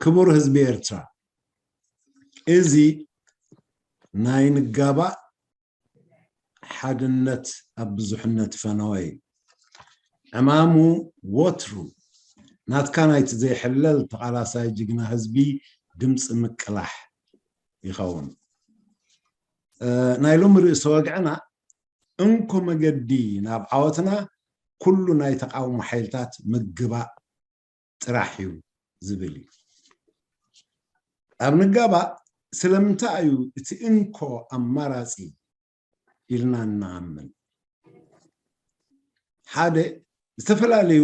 ክቡር ህዝቢ ኤርትራ፣ እዚ ናይ ንጋባእ ሓድነት ኣብ ብዙሕነት ፈነወ እዩ። ዕማሙ ወትሩ ናትካ ናይቲ ዘይሕለል ተቓላሳይ ጅግና ህዝቢ ድምፂ ምቅላሕ ይኸውን። እ፣ ናይ ሎሚ ርእሲ ወግዕና እንኮ መገዲ ናብ ዓወትና ኩሉ ናይ ተቃውሞ ሓይልታት ምግባእ ጥራሕ እዩ ዝብል እዩ። ኣብ ንጋባእ ስለምንታይ እዩ እቲ እንኮ ኣማራጺ ኢልና እንኣምን? ሓደ፣ ዝተፈላለዩ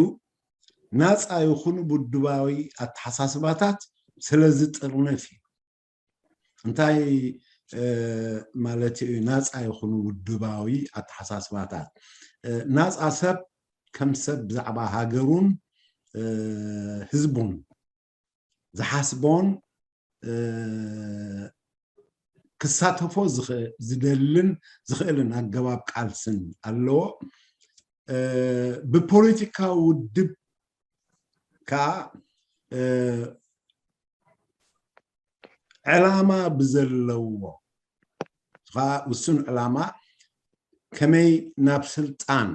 ናጻ ይኹኑ ውድባዊ ኣተሓሳስባታት ስለ ዝጥርነፍ እዩ። እንታይ፣ እ፣ ማለት እዩ? ናጻ ይኹኑ ውድባዊ ኣተሓሳስባታት። እ፣ ናጻ ሰብ ከም ሰብ ብዛዕባ ሃገሩን፣ እ፣ ህዝቡን ዝሓስቦን፣ እ፣ ክሳተፎ ዝኽ-፣ ዝደልን ዝኽእልን ኣገባብ ቃልስን ኣለዎ። እ፣ ብፖለቲካዊ ውድብ ከኣ፣ እ፣ ዕላማ ብዘለዎ፣ ከኣ ውሱን ዕላማ፣ ከመይ ናብ ስልጣን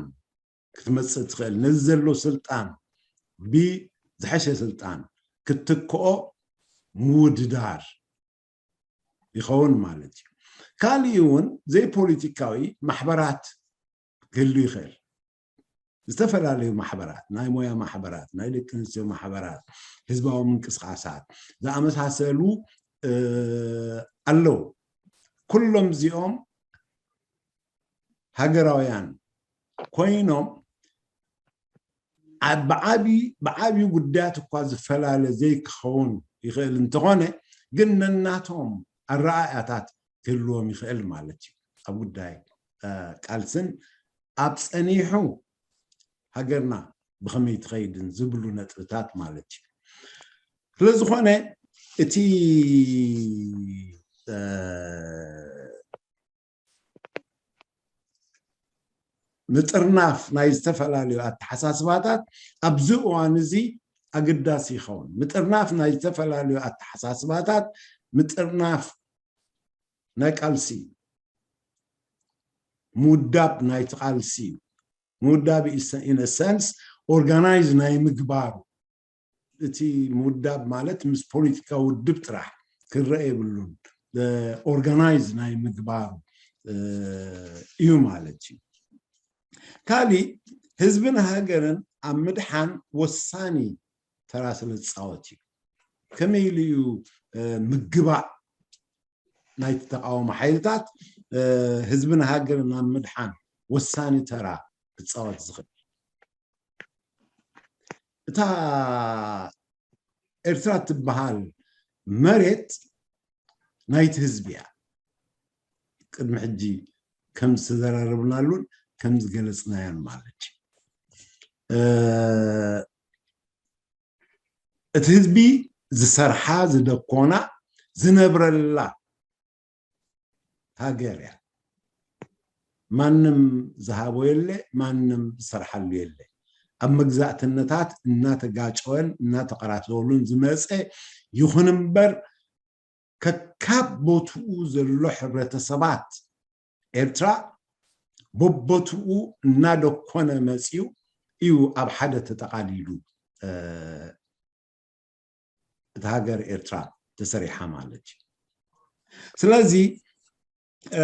ክትመጽእ ትኽእል፣ ነዚ ዘሎ ስልጣን ብዝሐሸ ስልጣን ክትትክኦ ምውድዳር ይኸውን ማለት እዩ። ካሊእ እውን ዘይፖለቲካዊ ማሕበራት ክህሉ ይኽእል። ዝተፈላለዩ ማሕበራት፣ ናይ ሞያ ማሕበራት፣ ናይ ደቂ ኣንስትዮ ማሕበራት፣ ህዝባዊ ምንቅስቃሳት ዝኣመሳሰሉ፣ እ፣ ኣለዉ። ኩሎም እዚኦም ሃገራውያን ኮይኖም፣ ኣብ ብዓቢ-፣ ብዓብዩ ጉዳያት እኳ ዝፈላለ ዘይክኸውን ይኽእል እንተኾነ፣ ግን ነናቶም ኣረኣእያታት ክህልዎም ይኽእል ማለት እዩ። ኣብ ጉዳይ፣ እ፣ ቃልስን ኣብ ጸኒሑ ሃገርና ብኸመይ ትኸይድን ዝብሉ ነጥብታት ማለት እዩ። ስለ ዝኾነ እቲ፣ እ፣ ምጥርናፍ ናይ ዝተፈላለዩ ኣተሓሳስባታት ኣብዚ እዋን እዚ ኣገዳሲ ይኸውን። ምጥርናፍ ናይ ዝተፈላለዩ ኣተሓሳስባታት ምጥርናፍ ናይ ቃልሲ እዩ። ምውዳብ ናይቲ ቃልሲ እዩ። ምውዳብ ኢሰ-፣ in a sense ኦርጋናይዝ ናይ ምግባሩ፣ እቲ ምውዳብ ማለት ምስ ፖለቲካዊ ውድብ ጥራሕ ክረአ የብሉን። ኦርጋናይዝ ናይ ምግባሩ፣ እ፣ እዩ ማለት እዩ። ካሊእ ህዝብን ሃገርን ኣብ ምድሓን ወሳኒ ተራ ስለ ዝፃወት እዩ። ከመይ ኢሉ እዩ፣ እ፣ ምግባእ ናይቲ ተቃውሞ ሓይልታት፣ እ፣ ህዝብን ሃገርን ኣብ ምድሓን ወሳኒ ተራ ክፃወት ዝኽእል? እታ ኤርትራ ትበሃል መሬት ናይቲ ህዝቢ እያ። ቅድሚ ሕጂ ከም ዝተዘራረብናሉን ከም ዝገለጽናዮን ማለት እዩ። እ፣ እቲ ህዝቢ ዝሰርሓ፣ ዝደኮና፣ ዝነብረላ ሃገር እያ። ማንም ዝሃቦ የለ፣ ማንም ዝሰርሓሉ የለ። ኣብ መግዛእትነታት እናተጋጨወን እናተቐራሰወሉን ዝመጸ ይኹን እምበር፣ ከካብ ቦትኡ ዘሎ ሕብረተሰባት ኤርትራ በቦትኡ እናደኮነ መጺኡ እዩ ኣብ ሓደ ተጠቓሊሉ፣ እ፣ እታ ሃገር ኤርትራ ተሰሪሓ ማለት እዩ። ስለዚ፣ እ፣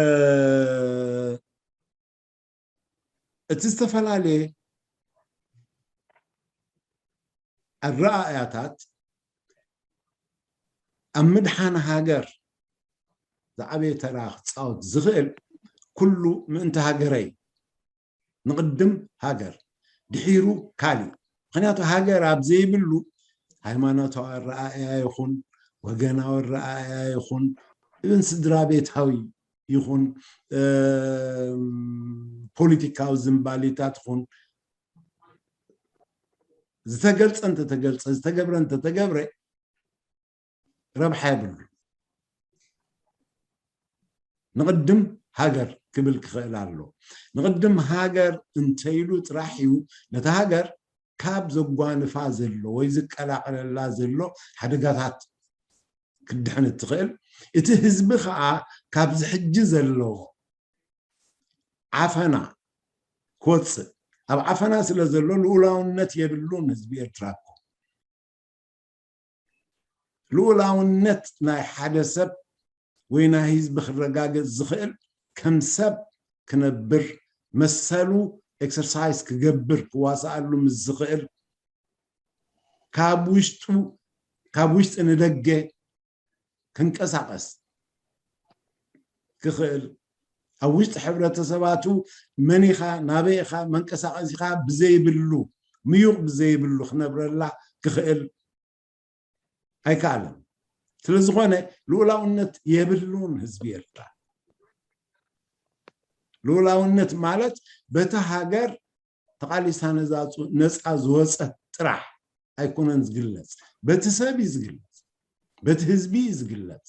እቲ ዝተፈላለየ ኣረኣእያታት ኣብ ምድሓን ሃገር ዝዓበየ ተራ ክጻወት ዝኽእል ኩሉ ምእንቲ ሃገረይ፣ ንቕድም ሃገር፣ ድሒሩ ካሊእ። ምኽንያቱ ሃገር ኣብ ዘይብሉ ሃይማኖታዊ ኣረኣእያ ይኹን፣ ወገናዊ ኣረኣእያ ይኹን፣ እብን ስድራ ቤታዊ ይኹን፣ እም፣ ፖለቲካዊ ዝንባሌታት ይኹን፣ ዝተገልጸ እንተተገልጸ፣ ዝተገብረ እንተተገብረ፣ ረብሓ የብሉ። ንቕድም ሃገር ክብል ክኽእል ኣሎ። ንቕድም ሃገር እንተይሉ ጥራሕ እዩ ነታ ሃገር ካብ ዘጓንፋ ዘሎ ወይ ዝቀላቐለላ ዘሎ ሓደጋታት ክድሕን እትኽእል፣ እቲ ህዝቢ ከዓ ካብዚ ሕጂ ዘለዎ ዓፈና ክወፅእ፣ ኣብ ዓፈና ስለ ዘሎ ልኡላውነት የብሉን ህዝቢ ኤርትራ እኮ። ልኡላውነት ናይ ሓደ ሰብ ወይ ናይ ህዝቢ ክረጋገጽ ዝኽእል ከም ሰብ ክነብር፣ መሰሉ ኤክሰርሳይዝ ክገብር፣ ክዋስኣሉ ምስ ዝኽእል፣ ካብ ውሽጡ፣ ካብ ውሽጢ ንደገ ክንቀሳቐስ ክኽእል፣ ኣብ ውሽጢ ሕብረተሰባቱ መን ኢኻ፣ ናበይ ኢኻ፣ መንቀሳቐሲኻ ብዘይብሉ፣ ምዩቕ ብዘይብሉ ክነብረላ ክኽእል ኣይከኣለን። ስለ ዝኾነ ልኡላውነት የብሉን ህዝቢ ኤርትራ። ልኡላውነት ማለት በቲ ሃገር ተቓሊሳ ነዛ ጹ-፣ ነጻ ዝወጸት ጥራሕ ኣይኮነን ዝግለጽ። በቲ ሰብ እዩ ዝግለጽ። በቲ ህዝቢ እዩ ዝግለጽ።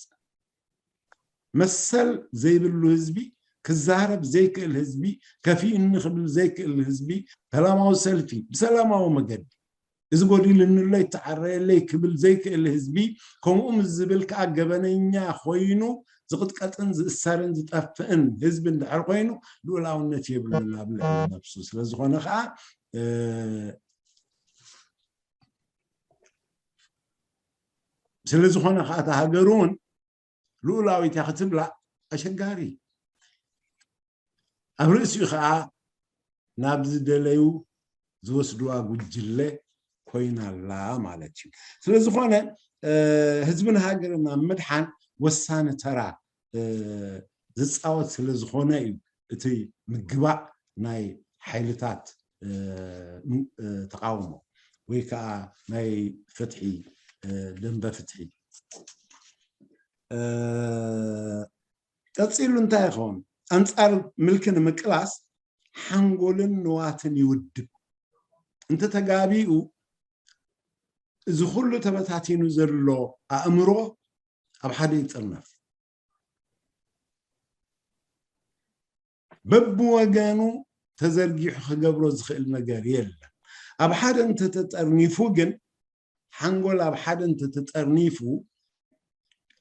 መሰል ዘይብሉ ህዝቢ፣ ክዛረብ ዘይክእል ህዝቢ፣ ከፊኡኒ ክብል ዘይክእል ህዝቢ፣ ሰላማዊ ሰልፊ ብሰላማዊ መገዲ፣ እዚ ጎዲሉኒ ኣሎ ይተዓረየለይ ክብል ዘይክእል ህዝቢ፣ ከምኡ ምስ ዝብል ከኣ ገበነኛ ኮይኑ ዝቕጥቀጥን ዝእሰርን ዝጠፍእን ህዝቢ እንድሕር ኮይኑ፣ ልኡላውነት የብሉን ኣብ ልዕሊ ነብሱ። ስለ ዝኾነ ከኣ፣ እ፣ ስለ ዝኾነ ከኣ እታ ሃገር እውን ልኡላዊት እያ ክትብላ ኣሸጋሪ። ኣብ ርእሲኡ ከኣ ናብ ዝደለዩ ዝወስድዋ ጉጅለ ኮይና ኣላ ማለት እዩ። ስለ ዝኾነ፣ እ፣ ህዝብን ሃገርን ኣብ ምድሓን ወሳኒ ተራ፣ እ፣ ዝጻወት ስለ ዝኾነ እዩ እቲ ምግባእ ናይ ሓይልታት፣ እ፣ ም-፣ እ፣ ተቃውሞ ወይ ከኣ ናይ ፍትሒ፣ እ፣ ደንበ ፍትሒ። እ፣ ቀጺሉ እንታይ ይኸውን? ኣንጻር ምልኪ ንምቅላስ ሓንጎልን ንዋትን ይውድብ። እንተተጋቢኡ፣ እዚ ኩሉ ተበታቲኑ ዘሎ ኣእምሮ ኣብ ሓደ ይጥርነፍ። በብወገኑ ተዘርጊሑ ክገብሮ ዝኽእል ነገር የለን። ኣብ ሓደ እንተተጠርኒፉ ግን፣ ሓንጎል ኣብ ሓደ እንተተጠርኒፉ፣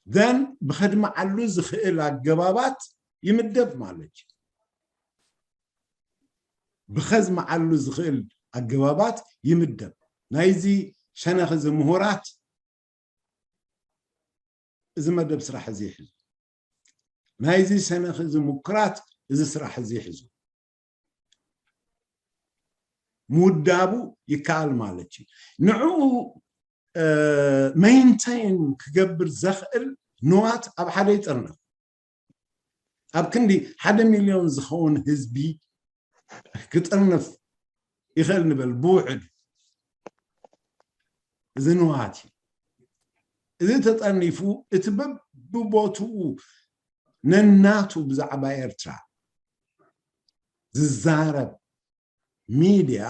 then ብኸድምዓሉ ዝኽእል ኣገባባት ይምደብ ማለት እዩ። ብኸዝምዓሉ ዝኽእል ኣገባባት ይምደብ። ናይዚ ሸነኽ እዚ ምሁራት እዚ መደብ ስራሕ እዚ ይሕዙ። ናይዚ ሸነኽ እዚ ምኩራት እዚ ስራሕ እዚ ይሕዙ። ምውዳቡ ይከኣል ማለት እዩ። ንዕኡ፣ እ፣ ሜንቴን ክገብር ዘኽእል ንዋት ኣብ ሓደ ይጥርነፍ። ኣብ ክንዲ ሓደ ሚልዮን ዝኸውን ህዝቢ ክጥርንፍ ይኽእል ንበል ብውሕዱ። እዚ ንዋት እዩ። እዚ ተጠርኒፉ እቲ በብቦትኡ ነናቱ ብዛዕባ ኤርትራ ዝዛረብ ሚድያ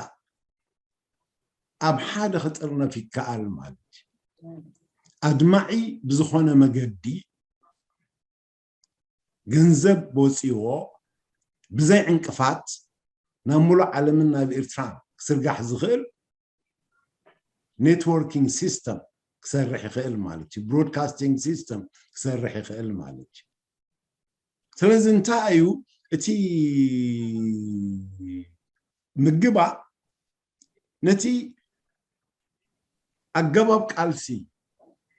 ኣብ ሓደ ክጥርነፍ ይከኣል ማለት እዩ። ኣድማዒ ብዝኾነ መገዲ ገንዘብ ወፂዎ ብዘይ ዕንቅፋት ናብ ሙሉእ ዓለምን ናብ ኤርትራ ክስርጋሕ ዝኽእል ኔትወርኪንግ ሲስተም ክሰርሕ ይኽእል ማለት እዩ። ብሮድካስቲንግ ሲስተም ክሰርሕ ይኽእል ማለት እዩ። ስለዚ እንታይ እዩ እቲ ምግባእ? ነቲ ኣገባብ ቃልሲ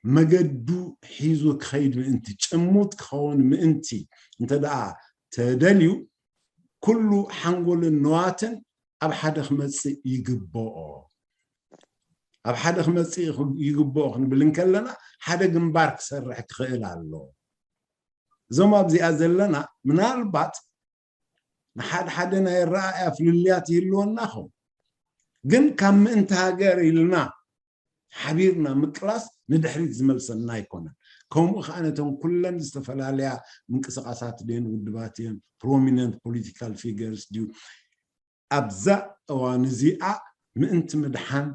መገዱ ሒዙ ክኸይድ ምእንቲ፣ ጭሙት ክኸውን ምእንቲ እንተ ደኣ ተደልዩ፣ ኩሉ ሓንጎልን ንዋትን ኣብ ሓደ ክመጽእ ይግብኦ። ኣብ ሓደ ክመጽእ ይኽ-፣ ይግብኦ ክንብል እንከለና፣ ሓደ ግንባር ክሰርሕ ክኽእል ኣለዎ። እዞም ኣብዚኣ ዘለና ምናልባት ንሓደ ሓደ ናይ ኣረኣእያ ፍልልያት ይህልወና ኸውን፣ ግን ካብ ምእንቲ ሃገር ኢልና ሓቢርና ምቅላስ ንድሕሪት ዝመልሰና ኣይኮነን። ከምኡ ከዓ ነተን ኩለን ዝተፈላለያ ምንቅስቃሳት ድየን ውድባት እየን፣ ፕሮሚነንት ፖለቲካል ፊገርስ ድዩ፣ ኣብዛ እዋን እዚኣ ምእንቲ ምድሓን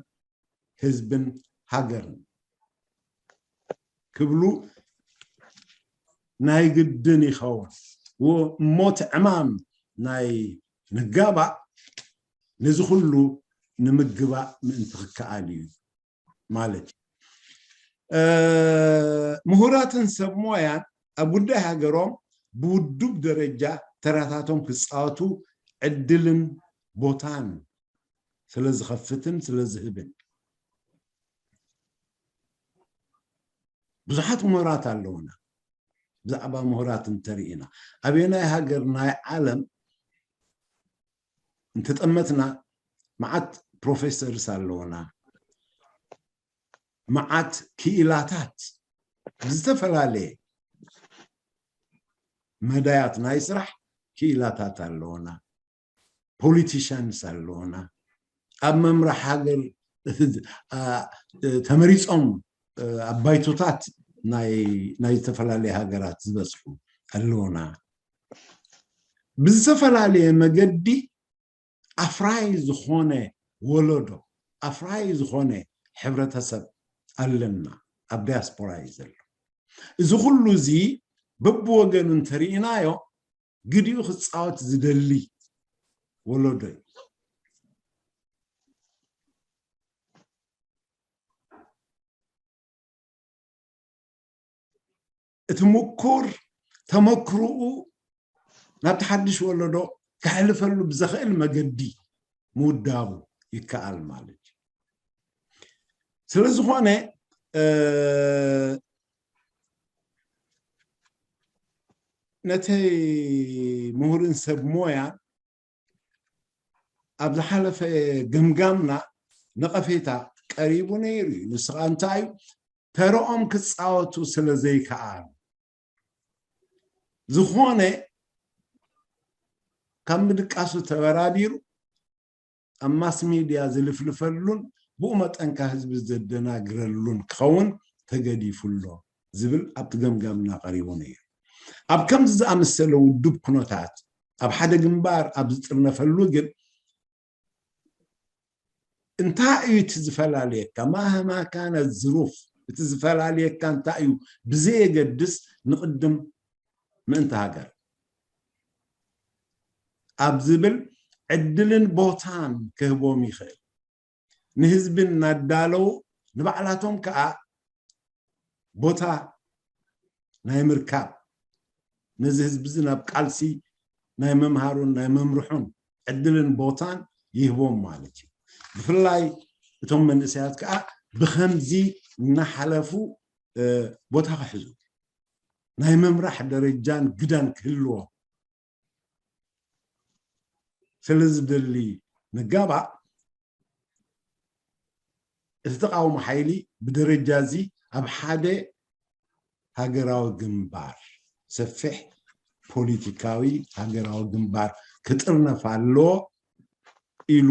ህዝብን ሃገርን ክብሉ ናይ ግድን ይኸውን። ዎ-፣ እሞ እቲ ዕማም ናይ ምጋባእ ነዚ ኩሉ ንምግባእ ምእንቲ ክከኣል እዩ ማለት እዩ። ምሁራትን ሰብ ሞያን ኣብ ጉዳይ ሃገሮም ብውዱብ ደረጃ ተራታቶም ክፃወቱ ዕድልን ቦታን ስለ ዝኸፍትን ስለ ዝህብን። ብዙሓት ምሁራት ኣለውና። ብዛዕባ ምሁራት እንተርኢና ኣበየናይ ሃገር ናይ ዓለም እንተጠመትና መዓት ፕሮፌሰርስ ኣለውና፣ መዓት ክኢላታት ዝተፈላለየ መዳያት ናይ ስራሕ ክኢላታት ኣለውና፣ ፖሊቲሽንስ ኣለውና፣ ኣብ መምራሕ ሃገር ተመሪፆም ኣብ ባይቶታት ናይ ዝተፈላለየ ሃገራት ዝበፅሑ ኣለውና። ብዝተፈላለየ መገዲ ኣፍራይ ዝኾነ ወለዶ ኣፍራይ ዝኾነ ሕብረተሰብ ኣለና። ኣብ ዲያስፖራ እዩ ዘሎ። እዚ ኩሉ እዚ በብወገኑ እንተርኢናዮ ግዲኡ ክፃወት ዝደሊ ወለዶ እዩ። እቲ ምኩር ተመክርኡ ናብቲ ሓድሽ ወለዶ ከሕልፈሉ ብዘኽእል መገዲ ምውዳቡ ይከኣል ማለት እዩ። ስለ ዝኾነ ነተይ ምሁርን ሰብ ሞያን ኣብ ዝሓለፈ ገምጋምና ነቐፌታ ቀሪቡ ነይሩ እዩ። ንሱ ከዓ እንታይ እዩ? ተረኦም ክፃወቱ ስለ ዘይከኣሉ ዝኾነ ካብ ምድቃሱ ተበራቢሩ ኣብ ማስ ሚድያ ዝልፍልፈሉን ብኡ መጠንካ ህዝቢ ዘደናግረሉን ክኸውን ተገዲፉ ኣሎ ዝብል ኣብቲ ገምጋምና ቀሪቡ ነይሩ። ኣብ ከምዚ ዝኣመሰለ ውዱብ ኩነታት ኣብ ሓደ ግንባር ኣብ ዝጥርነፈሉ ግን እንታይ እዩ እቲ ዝፈላልየካ? ማህማ ካነት ዝሩፍ እቲ ዝፈላልየካ እንታይ እዩ? ብዘየገድስ ንቕድም ምእንቲ ሃገር ኣብ ዝብል ዕድልን ቦታን ክህቦም ይኽእል። ንህዝቢ እናዳለዉ ንባዕላቶም ከዓ ቦታ ናይ ምርካብ ነዚ ህዝቢ እዚ ናብ ቃልሲ ናይ ምምሃሩን ናይ ምምርሑን ዕድልን ቦታን ይህቦም ማለት እዩ። ብፍላይ እቶም መንእሰያት ከዓ ብኸምዚ እናሓለፉ ቦታ ክሕዙ ናይ ምምራሕ ደረጃን ግዳን ክህልዎ ስለ ዝደሊ ንጋባእ እቲ ተቃውሞ ሓይሊ ብደረጃ እዚ ኣብ ሓደ ሃገራዊ ግንባር ሰፊሕ ፖለቲካዊ ሃገራዊ ግንባር ክጥርነፍ ኣለዎ ኢሉ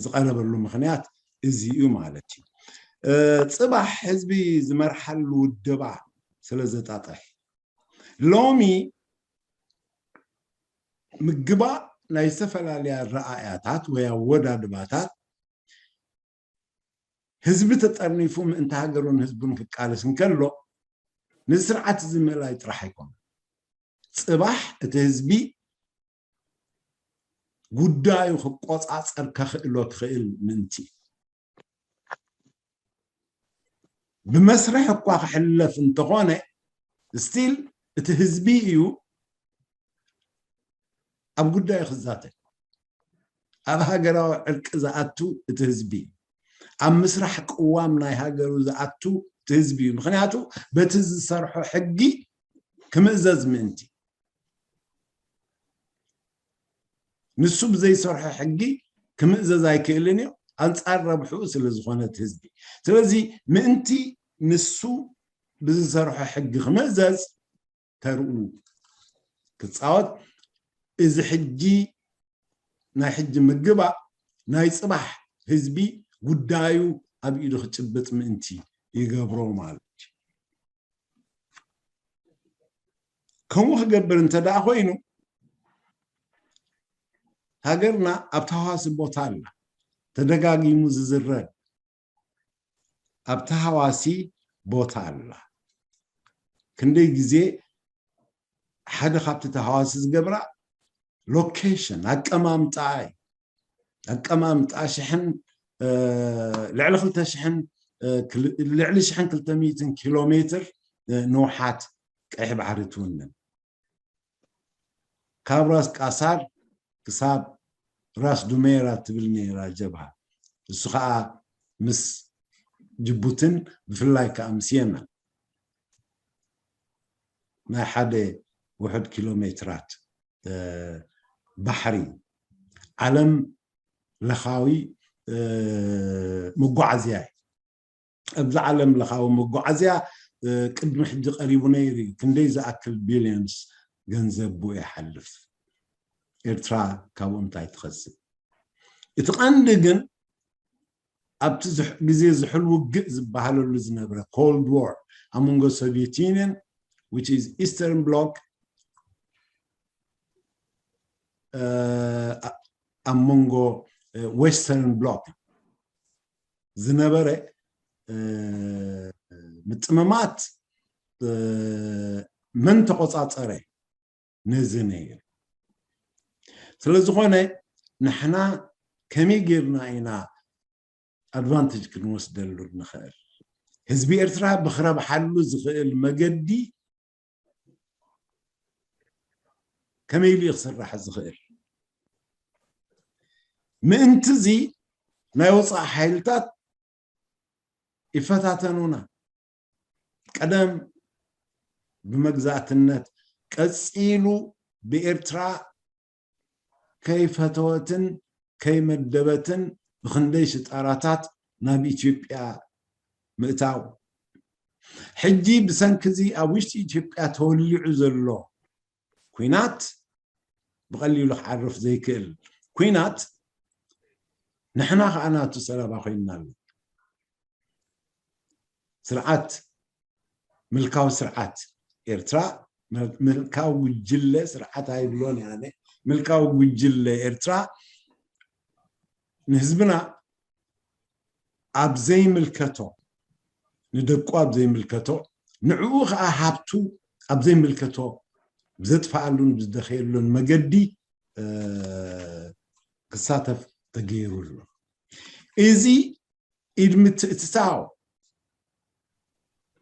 ዝቐረበሉ ምኽንያት እዚ እዩ ማለት እዩ። ፅባሕ ህዝቢ ዝመርሓሉ ውደባ ስለ ዘጣጥሕ ሎሚ ምግባእ ናይ ዝተፈላለያ ረኣያታት ወይ ኣወዳድባታት ህዝቢ ተጠርኒፉ ምእንቲ ሃገሩን ህዝቡን ክቃለስ እንከሎ ነዚ ስርዓት እዚ ምእላይ ጥራሕ ኣይኮነን። ፅባሕ እቲ ህዝቢ ጉዳዩ ክቆፃፀር ከኽእሎ ክኽእል ምእንቲ ብመስርሕ እኳ ክሕለፍ እንተኾነ ስቲል እቲ ህዝቢ እዩ ኣብ ጉዳዩ ክዛተይ ኣብ ሃገራዊ ዕርቂ ዝኣቱ እቲ ህዝቢ እዩ። ኣብ ምስራሕ ቅዋም ናይ ሃገሩ ዝኣቱ እቲ ህዝቢ እዩ። ምክንያቱ በቲ ዝሰርሖ ሕጊ ክምእዘዝ ምእንቲ ንሱ ብዘይሰርሖ ሕጊ ክምእዘዝ ኣይክእልን እዩ። ኣንፃር ረብሕኡ ስለ ዝኾነ እቲ ህዝቢ ስለዚ ምእንቲ ንሱ ብዝሰርሖ ሕጊ ክምእዘዝ ተርኡ ክፃወት እዚ ሕጂ ናይ ሕጂ ምግባእ ናይ ፅባሕ ህዝቢ ጉዳዩ ኣብ ኢዱ ክጭብጥ ምእንቲ ይገብሮ ማለት እዩ። ከምኡ ክገብር እንተ ደኣ ኮይኑ ሃገርና ኣብ ተሃዋሲ ቦታ ኣላ። ተደጋጊሙ ዝዝረብ ኣብ ተሃዋሲ ቦታ ኣላ። ክንደይ ግዜ ሓደ ካብቲ ተሃዋሲ ዝገብራ ሎኬሽን ኣቀማምጣ እዩ። ኣቀማምጣ ሽሕን ልዕሊ ክልተ ሽሕን ልዕሊ ሽሕን ክልተ ሚእትን ኪሎ ሜትር ንውሓት ቀይሕ ባሕሪ ትውንን። ካብ ራስ ቃሳር ክሳብ ራስ ዱሜራ ትብል ነይራ ጀብሃ። እሱ ከዓ ምስ ጅቡትን ብፍላይ ከዓ ምስ የመን ናይ ሓደ ውሕድ ኪሎ ሜትራት ባሕሪ ዓለም ለኻዊ መጓዓዝያ እዩ። ኣብዚ ዓለም ለኻዊ መጓዓዝያ ቅድሚ ሕጂ ቀሪቡ ነይሩ። ክንደይ ዝኣክል ቢልዮንስ ገንዘብ ብኡ ይሓልፍ? ኤርትራ ካብኡ እንታይ ትኸስብ? እቲ ቀንዲ ግን ኣብቲ ግዜ ዝሑል ውግእ ዝበሃለሉ ዝነበረ ኮልድ ዋር ኣብ መንጎ ሶቪየት ዩኒየን which is Eastern Bloc ኣብ መንጎ ዌስተርን ብሎክ ዝነበረ ምጥምማት መን ተቆፃፀረ? ነዚ ነይሩ። ስለዝኾነ ንሕና ከመይ ጌርና ኢና ኣድቫንቴጅ ክንወስደሉ ንኽእል? ህዝቢ ኤርትራ ብክረብሓሉ ዝኽእል መገዲ ከመይ ኢሉ እዩ ክስራሕ ዝኽእል? ምእንቲ እዚ ናይ ወፃኢ ሓይልታት ይፈታተኑና። ቀደም ብመግዛእትነት ቀፂሉ ብኤርትራ ከይፈተወትን ከይመደበትን ብክንደይ ሽጣራታት ናብ ኢትዮጵያ ምእታው። ሕጂ ብሰንኪ እዚ ኣብ ውሽጢ ኢትዮጵያ ተወሊዑ ዘሎ ኲናት ብቐሊሉ ክዓርፍ ዘይክእል ኲናት ንሕና ከዓ ናቱ ሰለባ ኮይንና ኣሎ። ስርዓት ምልካዊ ስርዓት ኤርትራ ምልካዊ ጉጅለ ስርዓት ኣይብሎን ያነ ምልካዊ ጉጅለ ኤርትራ ንህዝብና ኣብ ዘይምልከቶ ንደቁ ኣብ ዘይምልከቶ ንዕኡ ከዓ ሃብቱ ኣብ ዘይምልከቶ ብዘጥፍኣሉን ብዝደኸየሉን መገዲ ክሳተፍ ተገይሩ ኣሎ። እዚ ኢድ ምትእትታው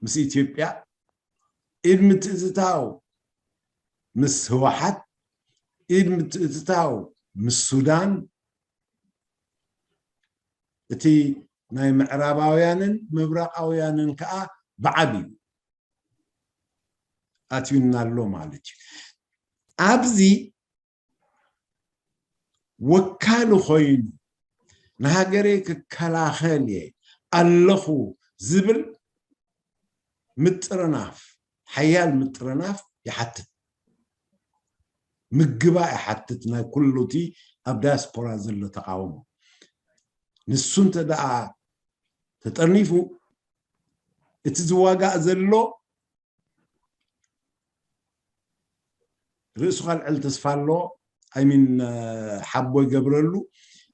ምስ ኢትዮጵያ፣ ኢድ ምትእትታው ምስ ህወሓት፣ ኢድ ምትእትታው ምስ ሱዳን፣ እቲ ናይ ምዕራባውያንን ምብራቃውያንን ከዓ ብዓብዩ ኣትዩና ኣሎ ማለት እዩ። ኣብዚ ወካሊ ኮይኑ ንሃገረይ ክከላኸል እየ ኣለኹ ዝብል ምጥርናፍ፣ ሓያል ምጥርናፍ ይሓትት። ምግባእ ይሓትት ናይ ኩሉ እቲ ኣብ ዳያስፖራ ዘሎ ተቃውሞ። ንሱ እንተ ደኣ ተጠርኒፉ እቲ ዝዋጋእ ዘሎ ርእሱ ካልዕል ተስፋ ኣሎ ኣይሚን ሓቦ ይገብረሉ።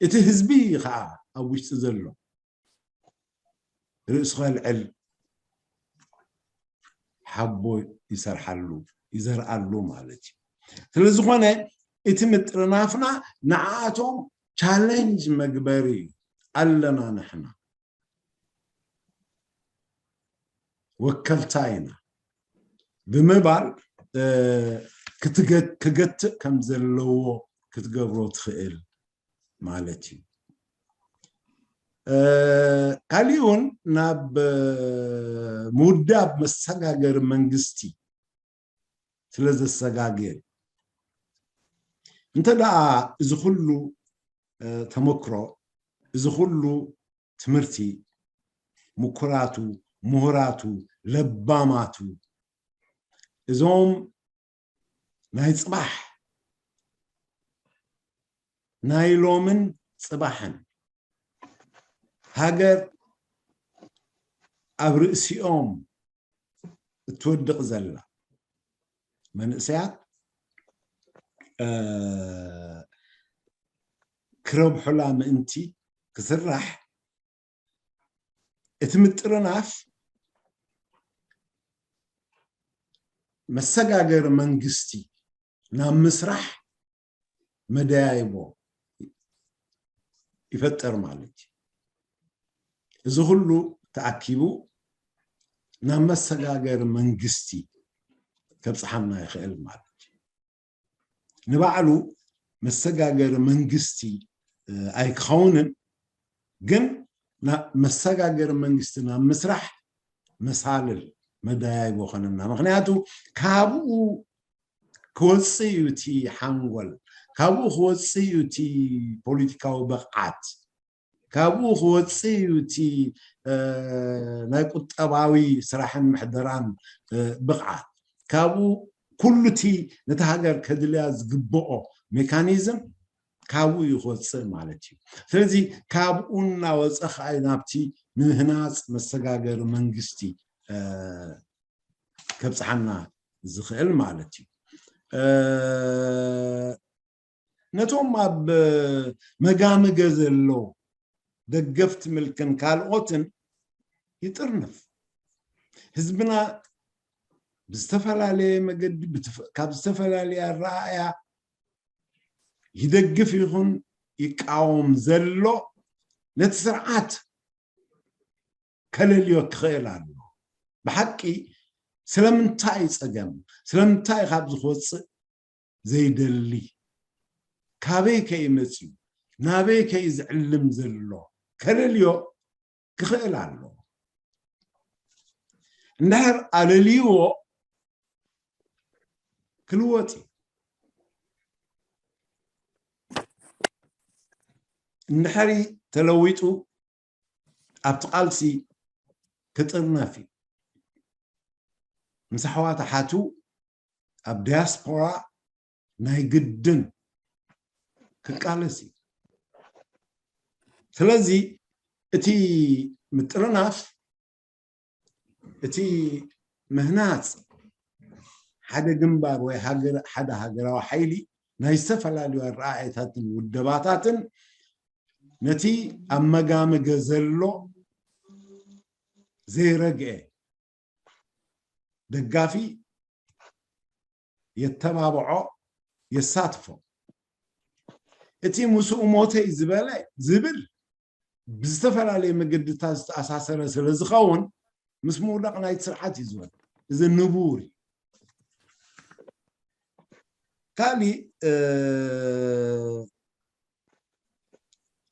እቲ ህዝቢ ከዓ ኣብ ውሽጢ ዘሎ ርእሱ ከልዕል ሓቦ ይሰርሓሉ ይዘርኣሉ ማለት እዩ። ስለዝኾነ እቲ ምጥርናፍና ንዓኣቶም ቻለንጅ መግበሪ እዩ ኣለና ንሕና ወከልታ ኢና ብምባል ክገትእ ከም ዘለዎ ክትገብሮ ትኽእል ማለት እዩ። ካሊእ እውን ናብ ምውዳብ መሰጋገሪ መንግስቲ ስለ ዘሰጋግር እንተ ደኣ እዚ ኩሉ ተመክሮ እዚ ኩሉ ትምህርቲ ምኩራቱ ምሁራቱ ለባማቱ እዞም ናይ ፅባሕ ናይ ሎምን ፅባሕን ሃገር ኣብ ርእሲኦም እትወድቕ ዘላ መንእሰያት ክረብሑላ ምእንቲ ክስራሕ እቲ ምጥርናፍ መሰጋገሪ መንግስቲ ናብ ምስራሕ መደያይቦ ይፈጠር ማለት እዩ። እዚ ኩሉ ተኣኪቡ ናብ መሰጋገሪ መንግስቲ ከብፅሓና ይኽእል ማለት እዩ። ንባዕሉ መሰጋገሪ መንግስቲ ኣይክኸውንን፣ ግን መሰጋገሪ መንግስቲ ናብ ምስራሕ መሳልል መደያይቦ ኾነና። ምክንያቱ ካብኡ ክወፅእ እዩ እቲ ሓንጎል፣ ካብኡ ክወፅእ እዩ እቲ ፖለቲካዊ ብቕዓት፣ ካብኡ ክወፅእ እዩ እቲ ናይ ቁጠባዊ ስራሕን ምሕደራን ብቕዓት፣ ካብኡ ኩሉ እቲ ነቲ ሃገር ከድልያ ዝግብኦ ሜካኒዝም ካብኡ እዩ ክወፅእ ማለት እዩ። ስለዚ ካብኡ እናወፀ ከዓ ናብቲ ምህናፅ መሰጋገሪ መንግስቲ ከብፅሓና ዝኽእል ማለት እዩ። ነቶም ኣብ መጋምገ ዘሎ ደገፍቲ ምልክን ካልኦትን ይጥርንፍ። ህዝብና ብዝተፈላለየ መገዲ ካብ ዝተፈላለየ ኣረኣእያ ይደግፍ ይኹን ይቃወም ዘሎ ነቲ ስርዓት ከለልዮ ክኽእል ኣሎ። ብሓቂ ስለምንታይ ጸገም፣ ስለምንታይ ካብ ዝወፅእ ዘይደሊ፣ ካበይ ከይመፅዩ፣ ናበይ ከይ ዝዕልም ዘሎ ከለልዮ ክኽእል ኣሎ። እንድሕር ኣለልይዎ ክልወጥ እዩ። እንድሕሪ ተለዊጡ ኣብቲ ቃልሲ ክጥርነፍ እዩ። ምስ ኣሕዋት ኣሓቱ ኣብ ዲያስፖራ ናይ ግድን ክቃለስ እዩ። ስለዚ እቲ ምጥርናፍ፣ እቲ ምህናፅ ሓደ ግንባር ወይ ሓደ ሃገራዊ ሓይሊ ናይ ዝተፈላለዩ ኣረኣእያታትን ውደባታትን ነቲ ኣብ መጋምገ ዘሎ ዘይረግኤ ደጋፊ የተባብዖ፣ የሳትፎ። እቲ ምስኡ ሞተይ ዝበለ ዝብል ብዝተፈላለየ መገድታት ዝተኣሳሰረ ስለ ዝኸውን ምስ ምውዳቕ ናይቲ ስርዓት እዩ ዝወድቕ። እዚ ንቡር እዩ። ካሊእ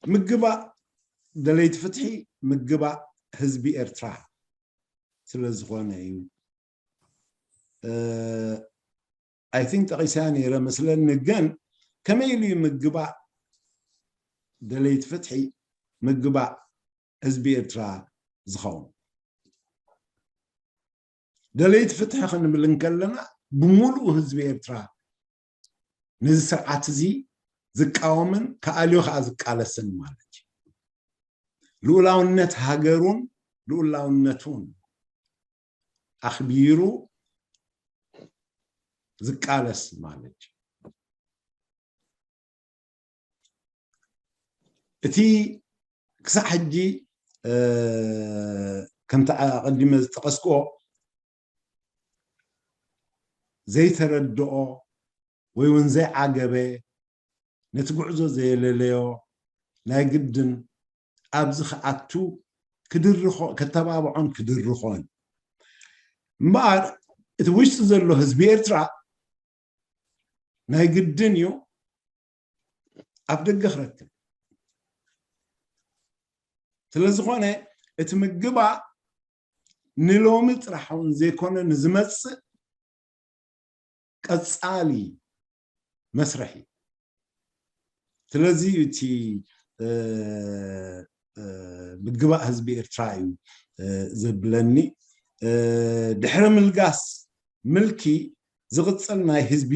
ምግባእ ደለይቲ ፍትሒ ምግባእ ህዝቢ ኤርትራ ስለ ዝኾነ እዩ። I think ጠቒሰያ ነይረ መስለኒ፣ ግን ከመይ ኢሉ እዩ ምግባእ ደለይቲ ፍትሒ ምግባእ ህዝቢ ኤርትራ ዝኸውን? ደለይቲ ፍትሒ ክንብል እንከለና ብምሉኡ ህዝቢ ኤርትራ ነዚ ስርዓት እዚ ዝቃወምን ክኣልዮ ከዓ ዝቃለስን ማለት እዩ። ልኡላውነት ሃገሩን ልኡላውነቱን ኣኽቢሩ ዝቃለስ ማለት እዩ። እቲ ክሳዕ ሕጂ ከምቲ ኣቐዲመ ዝጠቐስክዎ ዘይተረድኦ ወይ እውን ዘይዓገበ፣ ነቲ ጉዕዞ ዘየለለዮ ናይ ግድን ኣብዚ ክኣቱ ክድርኾ፣ ከተባብዖን ክድርኾን። እምበኣር እቲ ውሽጢ ዘሎ ህዝቢ ኤርትራ ናይ ግድን እዩ ኣብ ደገ ክረክብ። ስለ ዝኾነ እቲ ምግባእ ንሎሚ ጥራሕ እውን ዘይኮነ ንዝመጽእ ቀጻሊ መስርሕ እዩ። ስለዚ እቲ ምግባእ ህዝቢ ኤርትራ እዩ ዘብለኒ። ድሕሪ ምልጋስ ምልኪ ዝቕጽል ናይ ህዝቢ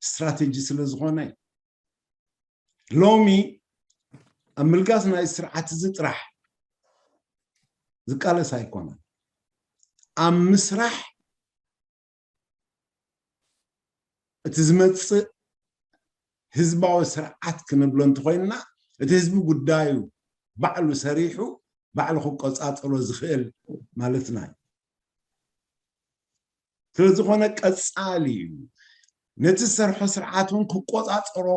ስትራተጂ ስለ ዝኾነ እዩ። ሎሚ ኣብ ምልጋስ ናይ ስርዓት እዚ ጥራሕ ዝቃለስ ኣይኮነን። ኣብ ምስራሕ እቲ ዝመፅእ ህዝባዊ ስርዓት ክንብሎ እንተኾይንና፣ እቲ ህዝቢ ጉዳዩ ባዕሉ ሰሪሑ ባዕሉ ክቆፃፀሮ ዝኽእል ማለትና እዩ። ስለዝኾነ ቀፃሊ እዩ። ነቲ ዝሰርሖ ስርዓት እውን ክቆፃፀሮ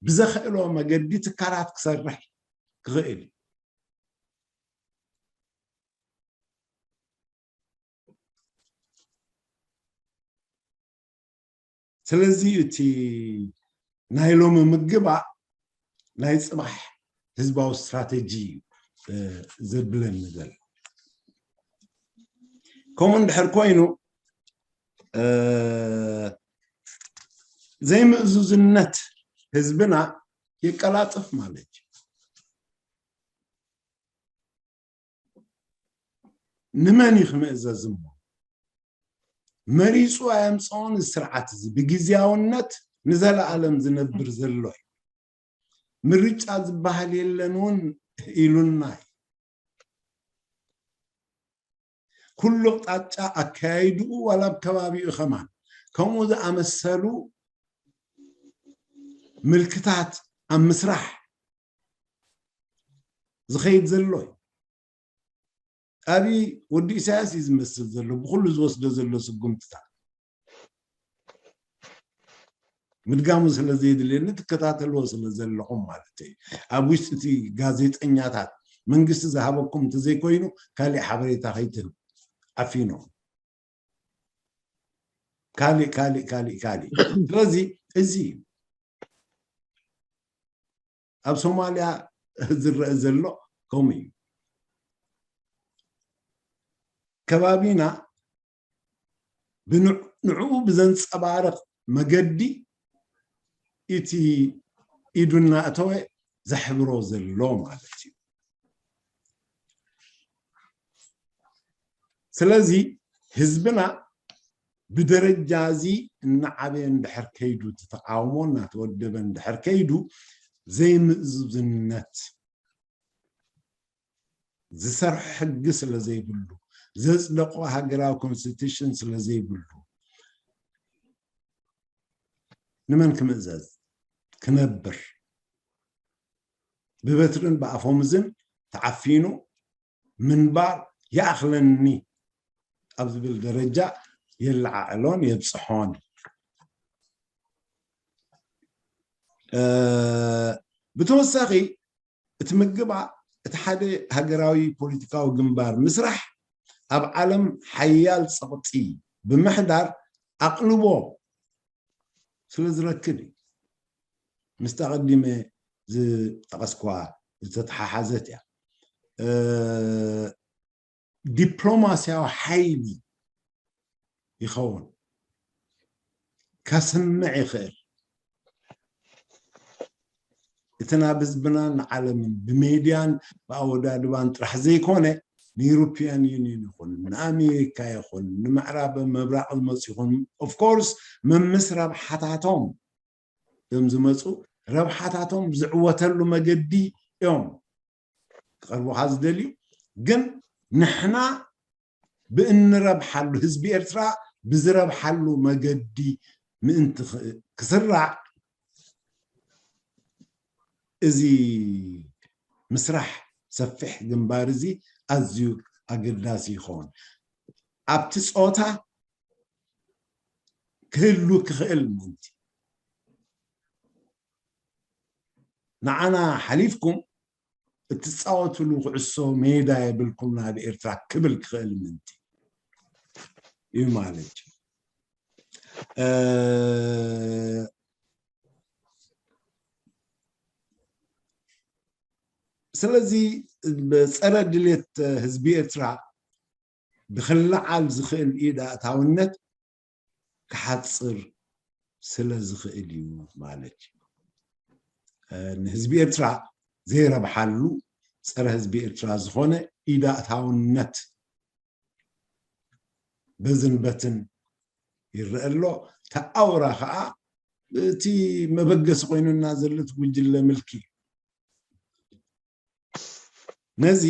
ብዘኽእሎ መገዲ ትካላት ክሰርሕ ክኽእል እዩ። ስለዚ እቲ ናይ ሎሚ ምግባእ ናይ ጽባሕ ህዝባዊ ስትራተጂ እዩ ዘብለኒ ዘሎ። ከምኡ እንድሕር ኮይኑ ዘይምእዙዝነት ህዝብና የቀላጥፍ ማለት እዩ። ንመን እዩ ክምእዘዝ እሞ? መሪፁ ኣየምፀኦን። ስርዓት እዚ ብግዜያውነት ንዘለኣለም ዝነብር ዘሎ እዩ። ምርጫ ዝበሃል የለን እውን ኢሉና እዩ። ኩሉ ኣቕጣጫ ኣካያይድኡ ዋላ ኣብ ከባቢኡ ከማን ከምኡ ዝኣመሰሉ ምልክታት ኣብ ምስራሕ ዝኸይድ ዘሎ እዩ። ኣብይ ወዲ ኢሳያስ እዩ ዝመስል ዘሎ ብኩሉ ዝወስዶ ዘሎ ስጉምትታት። ምድጋሙ ስለ ዘየድልየኒ ትከታተልዎ ስለ ዘለኹም ማለት እዩ። ኣብ ውሽጢ እቲ ጋዜጠኛታት መንግስቲ ዝሃበኩም እንተዘይኮይኑ ካሊእ ሓበሬታ ከይትህቡ ዓፊኖም። ካሊእ ካሊእ ካሊእ ካሊእ ስለዚ እዚ እዩ ኣብ ሶማልያ ዝረአ ዘሎ ከምኡ እዩ። ከባቢና ንዕኡ ብዘንፀባርቕ መገዲ እቲ ኢዱ እናእተወ ዘሕብሮ ዘሎ ማለት እዩ። ስለዚ ህዝብና ብደረጃ እዚ እናዓበየ እንድሕር ከይዱ፣ እቲ ተቃውሞ እናተወደበ እንድሕር ከይዱ፣ ዘይምእዙዝነት፣ ዝሰርሖ ሕጊ ስለ ዘይብሉ፣ ዘጽደቆ ሃገራዊ ኮንስቲቱሽን ስለ ዘይብሉ፣ ንመን ክምእዘዝ ክነብር? ብበትርን ብኣፎምዝን ተዓፊኑ ምንባር ይኣኽለኒ ኣብ ዝብል ደረጃ የለዓዕሎን የብፅሖን። ብተወሳኺ እቲ ምግባእ እቲ ሓደ ሃገራዊ ፖለቲካዊ ግንባር ምስራሕ ኣብ ዓለም ሓያል ፀቕጢ ብምሕዳር ኣቕልቦ ስለ ዝረክብ እዩ። ምስታ ቀዲመ ዝጠቐስኳ ዝተተሓሓዘት እያ። ዲፕሎማስያዊ ሓይሊ ይኸውን፣ ከስምዕ ይኽእል። እቲ ናብ ህዝብናን ንዓለምን ብሜድያን ብኣወዳድባን ጥራሕ ዘይኮነ ንዩሮፒያን ዩኒየን ይኹን ንኣሜሪካ ይኹን ንምዕራብ ምብራቕ ዝመፁ ይኹን ኦፍኮርስ መምስ ረብሓታቶም እዮም ዝመፁ። ረብሓታቶም ዝዕወተሉ መገዲ እዮም ክቐርቡኻ ዝደልዩ። ግን ንሕና ብእንረብሓሉ ህዝቢ ኤርትራ ብዝረብሓሉ መገዲ ምእንቲ ክስራዕ እዚ ምስራሕ ሰፊሕ ግንባር እዚ ኣዝዩ ኣገዳሲ ይኸውን። ኣብቲ ፆታ ክህሉ ክኽእል ምእንቲ ንዓና ሓሊፍኩም እትፃወትሉ ኩዕሶ ሜዳ የብልኩም ናብ ኤርትራ ክብል ክኽእል ምእንቲ እዩ ማለት እዩ። ስለዚ ብፀረ ድሌት ህዝቢ ኤርትራ ብክለዓል ዝኽእል ኢድ ኣእታውነት ክሓፅር ስለ ዝኽእል እዩ ማለት እዩ። ንህዝቢ ኤርትራ ዘይረብሓሉ ፀረ ህዝቢ ኤርትራ ዝኾነ ኢድ ኣእታውነት በዝን በትን ይረአ ኣሎ። ተኣውራ ከዓ እቲ መበገሲ ኮይኑና ዘሎ እቲ ጉጅለ ምልኪ እዩ። ነዚ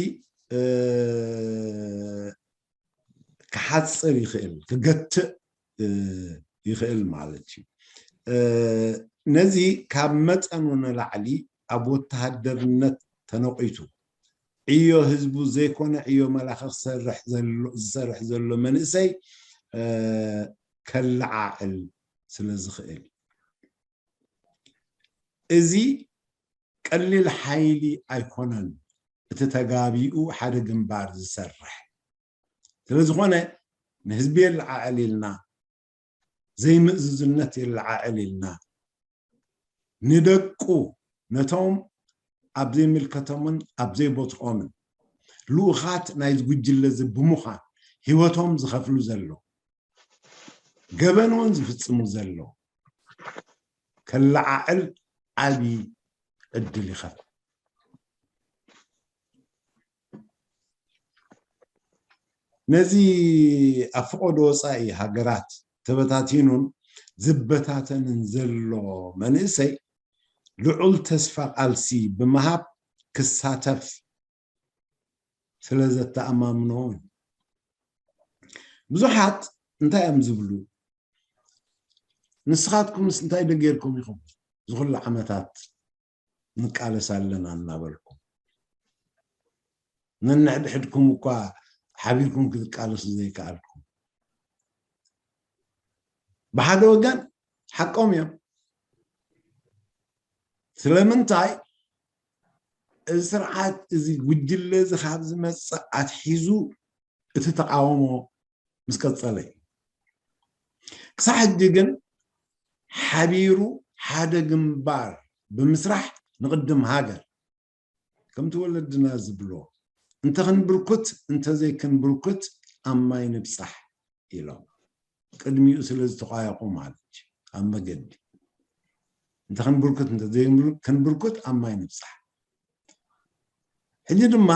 ክሓፅር ይኽእል ክገትእ ይኽእል ማለት እዩ። ነዚ ካብ መጠኑ ንላዕሊ ኣብ ወተሃደርነት ተነቒቱ ዕዮ ህዝቡ ዘይኮነ ዕዮ መላኺ ክሰርሕ ዘሎ ዝሰርሕ ዘሎ መንእሰይ ከለዓዕል ስለ ዝኽእል እዚ ቀሊል ሓይሊ ኣይኮነን እቲ ተጋቢኡ ሓደ ግንባር ዝሰርሕ። ስለዝኾነ ንህዝቢ የለዓዕል ኢልና ዘይምእዝዝነት የለዓዕል ኢልና ንደቁ ነቶም ኣብ ዘይምልከቶምን ኣብ ዘይቦትኦምን ልኡኻት ናይ ዝጉጅለ እዚ ብምዃን ህይወቶም ዝኸፍሉ ዘለዉ ገበን እውን ዝፍጽሙ ዘለዉ ከለዓዕል ዓቢ ዕድል ይኸፍት። ነዚ ኣብ ፈቐዶ ወጻኢ ሃገራት ተበታቲኑን ዝበታተንን ዘሎ መንእሰይ ልዑል ተስፋ ቃልሲ ብምሃብ ክሳተፍ ስለ ዘተኣማምኖ እዩ። ብዙሓት እንታይ እዮም ዝብሉ? ንስኻትኩምስ እንታይ ዶ ጌርኩም ኢኹም ዝኹሉ ዓመታት ንቃለስ ኣለና እናበልኩም? ነንሕድሕድኩም እኳ ሓቢርኩም ክትቃለሱ ዘይከኣልኩም። ብሓደ ወገን ሓቆም እዮም። ስለምንታይ? እዚ ስርዓት እዚ ጉጅለ እዚ ካብ ዝመፅእ ኣትሒዙ እቲ ተቃውሞ ምስ ቀፀለ እዩ። ክሳብ ሕጂ ግን ሓቢሩ ሓደ ግንባር ብምስራሕ ንቕድም ሃገር ከምቲ ወለድና ዝብሎ እንተኽንብርኩት እንተዘይክንብርኩት ኣብ ማይ ንብፃሕ ኢሎም ቅድሚኡ ስለ ዝተቋየቑ ማለት እዩ። ኣብ መገዲ እንተኽንብርኩት እንተዘይክንብርኩት ኣብ ማይ ንብፃሕ። ሕጂ ድማ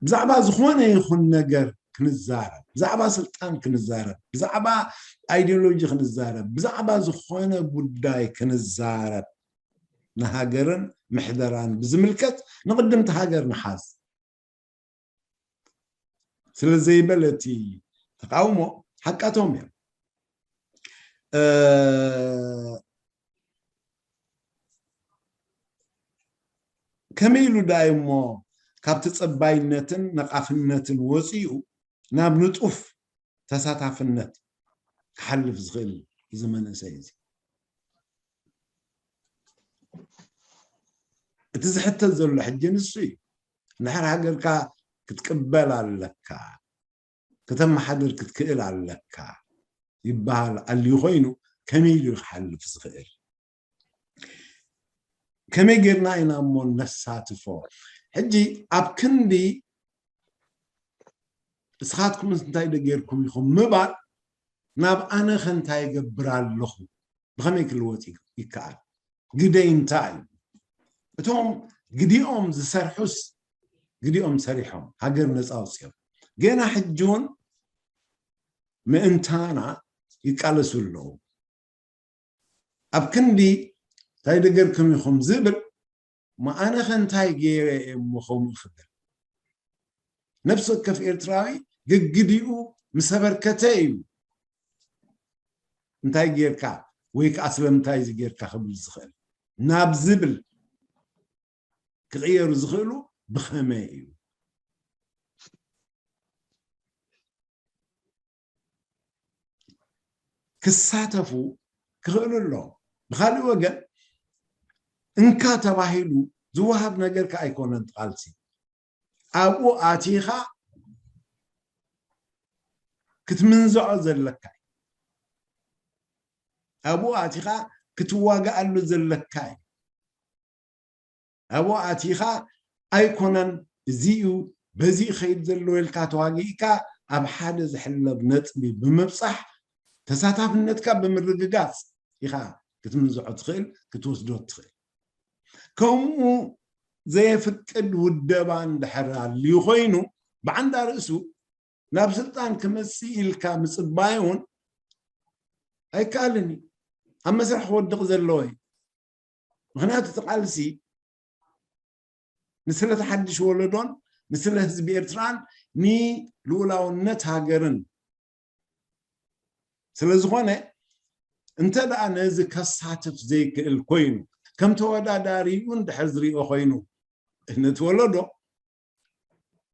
ብዛዕባ ዝኾነ ይኹን ነገር ክንዛረብ፣ ብዛዕባ ስልጣን ክንዛረብ፣ ብዛዕባ ኣይዲዮሎጂ ክንዛረብ፣ ብዛዕባ ዝኾነ ጉዳይ ክንዛረብ ንሃገርን ምሕደራን ብዝምልከት ንቕድምቲ ሃገር ንሓዝ ስለ ዘይበለ እቲ ተቃውሞ ሓቃቶም እዮም። ከመይ ኢሉ ዳይ እሞ ካብ ተጸባይነትን ነቓፍነትን ወፂኡ ናብ ንጡፍ ተሳታፍነት ክሓልፍ ዝኽእል እዚ መንእሰይ እዚ? እቲ ዝሕተት ዘሎ ሕጂ ንሱ እዩ። እንድሕር ሃገርካ ክትቅበል ኣለካ፣ ክተመሓድር ክትክእል ኣለካ ይበሃል ኣልዩ ኮይኑ ከመይ ኢሉ ክሓልፍ ዝኽእል? ከመይ ጌርና ኢና እሞ ነሳትፎ? ሕጂ ኣብ ክንዲ እስኻትኩምስ እንታይ ዶ ጌርኩም ኢኹም ምባል ናብ ኣነ ከ እንታይ ይገብር ኣለኹ ብኸመይ ክልወጥ ይከኣል? ግደይ እንታይ እዩ? እቶም ግዲኦም ዝሰርሑስ ግዲኦም ሰሪሖም ሃገር ነፃ ኣውፅኦም ገና ሕጂ እውን ምእንታና ይቃለሱ ኣለዉ። ኣብ ክንዲ እንታይ ደገርኩም ኢኹም ዝብል እሞ ኣነ ከ እንታይ ገይረ እየ እሞ ከምኡ ክብል ነፍሲ ወከፍ ኤርትራዊ ግግዲኡ ምስ ኣበርከተ እዩ እንታይ ጌርካ ወይ ከዓ ስለምንታይ እዚ ጌርካ ክብል ዝኽእል ናብ ዝብል ክቕየሩ ዝኽእሉ ብኸመይ እዩ? ክሳተፉ ክኽእሉ ኣለዎም። ብኻልእ ወገን እንካ ተባሂሉ ዝወሃብ ነገር ከ ኣይኮነን ቃልሲ። ኣብኡ ኣቲኻ ክትምንዝዖ ዘለካ እዩ። ኣብኡ ኣቲኻ ክትዋግኣሉ ዘለካ እዩ። ኣብኡ ኣቲኻ ኣይኮነን እዚዩ በዚ ይኸይድ ዘለዎ ኢልካ ተዋጊእካ ኣብ ሓደ ዝሕለብ ነጥቢ ብምብፃሕ ተሳታፍነትካ ብምርግጋፅ ኢኻ ክትምንዝዖ ትኽእል ክትወስዶ ትኽእል። ከምኡ ዘየፍቅድ ውደባ እንድሕር ኣልዩ ኮይኑ ብዓንዳ ርእሱ ናብ ስልጣን ክመፅእ ኢልካ ምፅባይ እውን ኣይከኣልን እዩ። ኣብ መስርሕ ክወድቕ ዘለዎ እዩ። ምኽንያቱ እቲ ቃልሲ ንስለ ተሓድሽ ወለዶን ንስለ ህዝቢ ኤርትራን ንልኡላውነት ሃገርን ስለ ዝኾነ እንተ ደኣ ነዚ ከሳትፍ ዘይክእል ኮይኑ ከም ተወዳዳሪኡ እንድሕር ዝሪኦ ኮይኑ ነቲ ወለዶ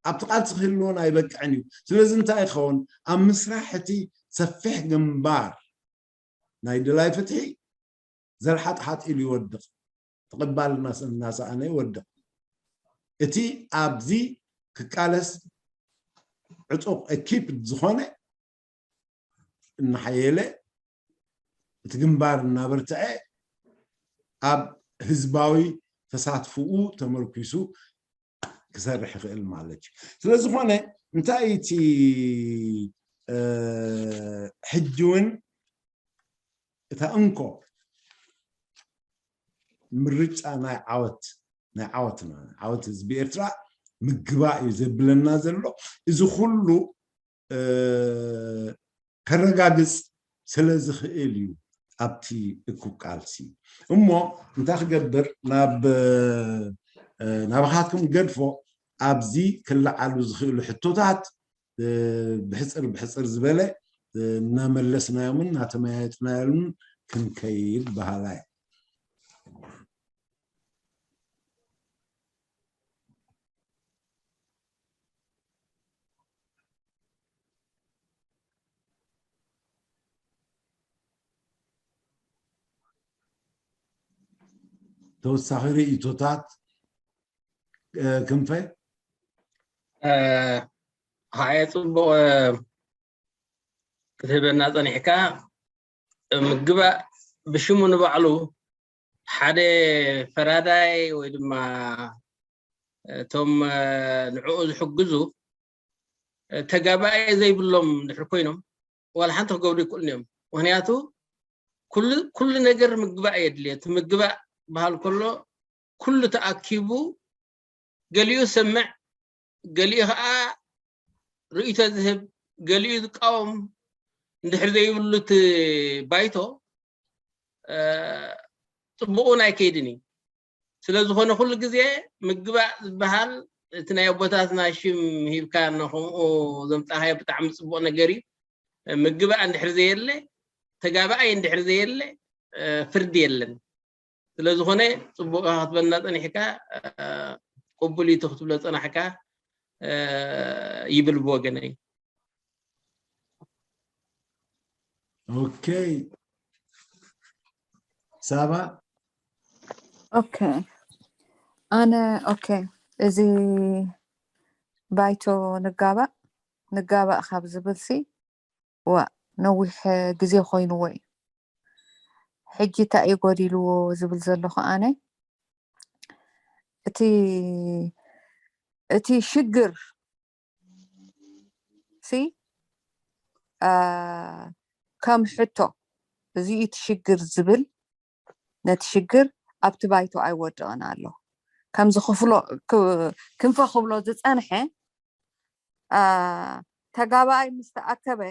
ኣብቲ ቃልሲ ክህልውን ኣይበቅዕን እዩ። ስለዚ እንታይ ይኸውን ኣብ ምስራሕ እቲ ሰፊሕ ግንባር ናይ ድላይ ፍትሒ ዘልሓጥሓጥ ኢሉ ይወድቕ። ተቐባል እናሰ- እናሰኣነ ይወድቕ። እቲ ኣብዚ ክቃለስ ዕጡቕ ኤኪፕ ዝኾነ እናሓየለ፣ እቲ ግንባር እናበርትዐ፣ ኣብ ህዝባዊ ተሳትፎኡ ተመርኪሱ ክሰርሕ ይኽእል ማለት እዩ። ስለዝኾነ እንታይ እቲ ሕጂ እውን እታ እንኮ ምርጫ ናይ ዓወት ናይ ዓወትና ዓወት ህዝቢ ኤርትራ ምግባእ እዩ ዘብለና ዘሎ። እዚ ኩሉ ከረጋግጽ ስለ ዝኽእል እዩ ኣብቲ እኩብ ቃልሲ። እሞ እንታይ ክገብር ናብ ናባኻትኩም ገድፎ ኣብዚ ክለዓሉ ዝኽእሉ ሕቶታት ብሕፅር ብሕፅር ዝበለ እናመለስናዮምን እናተመያየጥናዮምን ክንከይድ በሃላይ። ተወሳኺ ርእይቶታት ክንፈ? ሃየ፣ ፅቡቕ ክትህበና ፀኒሕካ። ምግባእ ብሽሙ ንባዕሉ ሓደ ፈራዳይ ወይ ድማ እቶም ንዕኡ ዝሕግዙ ተጋባኢ ዘይብሎም ድሕር ኮይኖም ዋላ ሓንቲ ክገብሩ ይክእሉን እዮም። ምክንያቱ ኩሉ ነገር ምግባእ የድልዮ። እቲ ምግባእ በሃል ከሎ ኩሉ ተኣኪቡ ገሊኡ ዝሰምዕ፣ ገሊኡ ከዓ ርእይቶ ዝህብ፣ ገሊኡ ዝቃወም እንድሕር ዘይብሉ እቲ ባይቶ ፅቡቕን ኣይከይድን እዩ። ስለዝኾነ ኩሉ ግዜ ምግባእ ዝበሃል እቲ ናይ ኣቦታትና ሽም ሂብካ ንከምኡ ዘምፃኻዮ ብጣዕሚ ፅቡቕ ነገር እዩ። ምግባእ እንድሕር ዘየለ፣ ተጋባኣይ እንድሕር ዘየለ ፍርዲ የለን። ስለዝኾነ ፅቡቕ ክትበልና ፀኒሕካ፣ ቅቡል እዩ ክትብሎ ፀናሕካ ይብል ብወገነይ። ኦኬ ሳባ። ኦኬ ኣነ ኦኬ እዚ ባይቶ ንጋባእ ንጋባእ ካብ ዝብልሲ ዋ ነዊሕ ግዜ ኮይንዎ እዩ። ሕጂ እንታይ እዩ ጎዲልዎ ዝብል ዘለኹ ኣነ እቲ እቲ ሽግር ሲ ከም ሕቶ እዚ እቲ ሽግር ዝብል ነቲ ሽግር ኣብቲ ባይቶ ኣይወድቕን ኣሎ። ከምዚ ክፍሎ ክንፈ ክብሎ ዝፀንሐ ተጋባኣይ ምስ ተኣከበ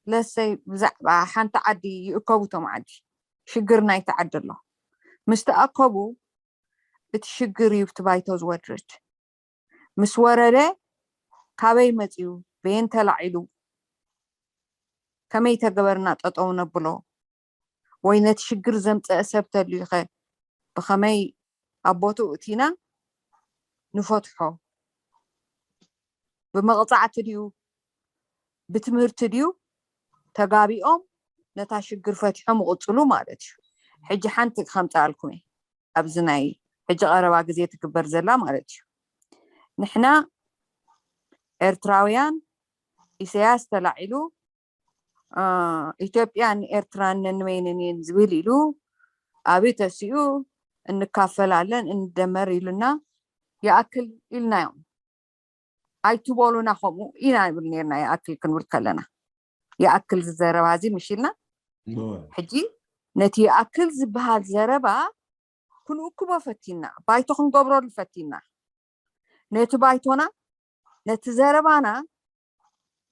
ለሰይ ብዛዕባ ሓንቲ ዓዲ ይእከቡ እቶም ዓዲ ሽግር ናይቲ ዓዲ ኣሎ። ምስ ተኣከቡ እቲ ሽግር እዩ ብቲ ባይቶ ዝወርድ። ምስ ወረደ ካበይ መፂኡ በየን ተላዒሉ ከመይ ተገበርና ጠጠው ነብሎ ወይ ነቲ ሽግር ዘምፀአ ሰብ ተልዩኸ ብኸመይ ኣብ ቦትኡ እቲና ንፈትሖ? ብመቕፃዕቲ ድዩ ብትምህርቲ ድዩ ተጋቢኦም ነታ ሽግር ፈቲሖም ይቕፅሉ ማለት እዩ። ሕጂ ሓንቲ ከምፅኣልኩም እየ ኣብዚ ናይ ሕጂ ቀረባ ግዜ ትግበር ዘላ ማለት እዩ። ንሕና ኤርትራውያን ኢሳያስ ተላዒሉ ኢትዮጵያን ኤርትራን ነንበይነን እየን ዝብል ኢሉ ኣብዩ ተሲኡ እንካፈላለን እንደመር ኢሉና ይኣክል ኢልናዮም። ኣይትበሉና ከምኡ ኢና ንብል ነርና። ይኣክል ክንብል ከለና ይኣክል ዝዘረባ እዚ ምሽ ኢልና ሕጂ ነቲ ይኣክል ዝበሃል ዘረባ ክንእክቦ ፈቲና፣ ባይቶ ክንገብረሉ ፈቲና። ነቲ ባይቶና ነቲ ዘረባና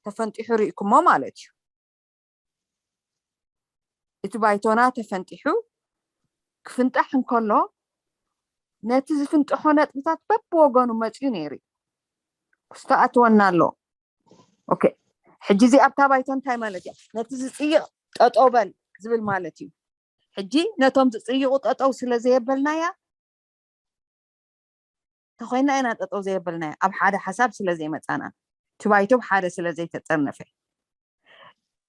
ተፈንጢሑ ርኢኩሞ ማለት እዩ። እቲ ባይቶና ተፈንጢሑ ክፍንጣሕ እንከሎ ነቲ ዝፍንጥሖ ነጥብታት በብወገኑ መፅዩ ነይሩ እዩ። ክስተኣትወና ኣሎ። ኦኬ፣ ሕጂ እዚ ኣብታ ባይቶ እንታይ ማለት እያ? ነቲ ዝፅይቕ ጠጠው በል ዝብል ማለት እዩ። ሕጂ ነቶም ዝፅይቑ ጠጠው ስለ ዘየበልናያ ተኾይና ኢና ጠጠው ዘየበልናያ ኣብ ሓደ ሓሳብ ስለ ዘይመፃና እቲ ባይቶ ብሓደ ስለ ዘይተፀርነፈ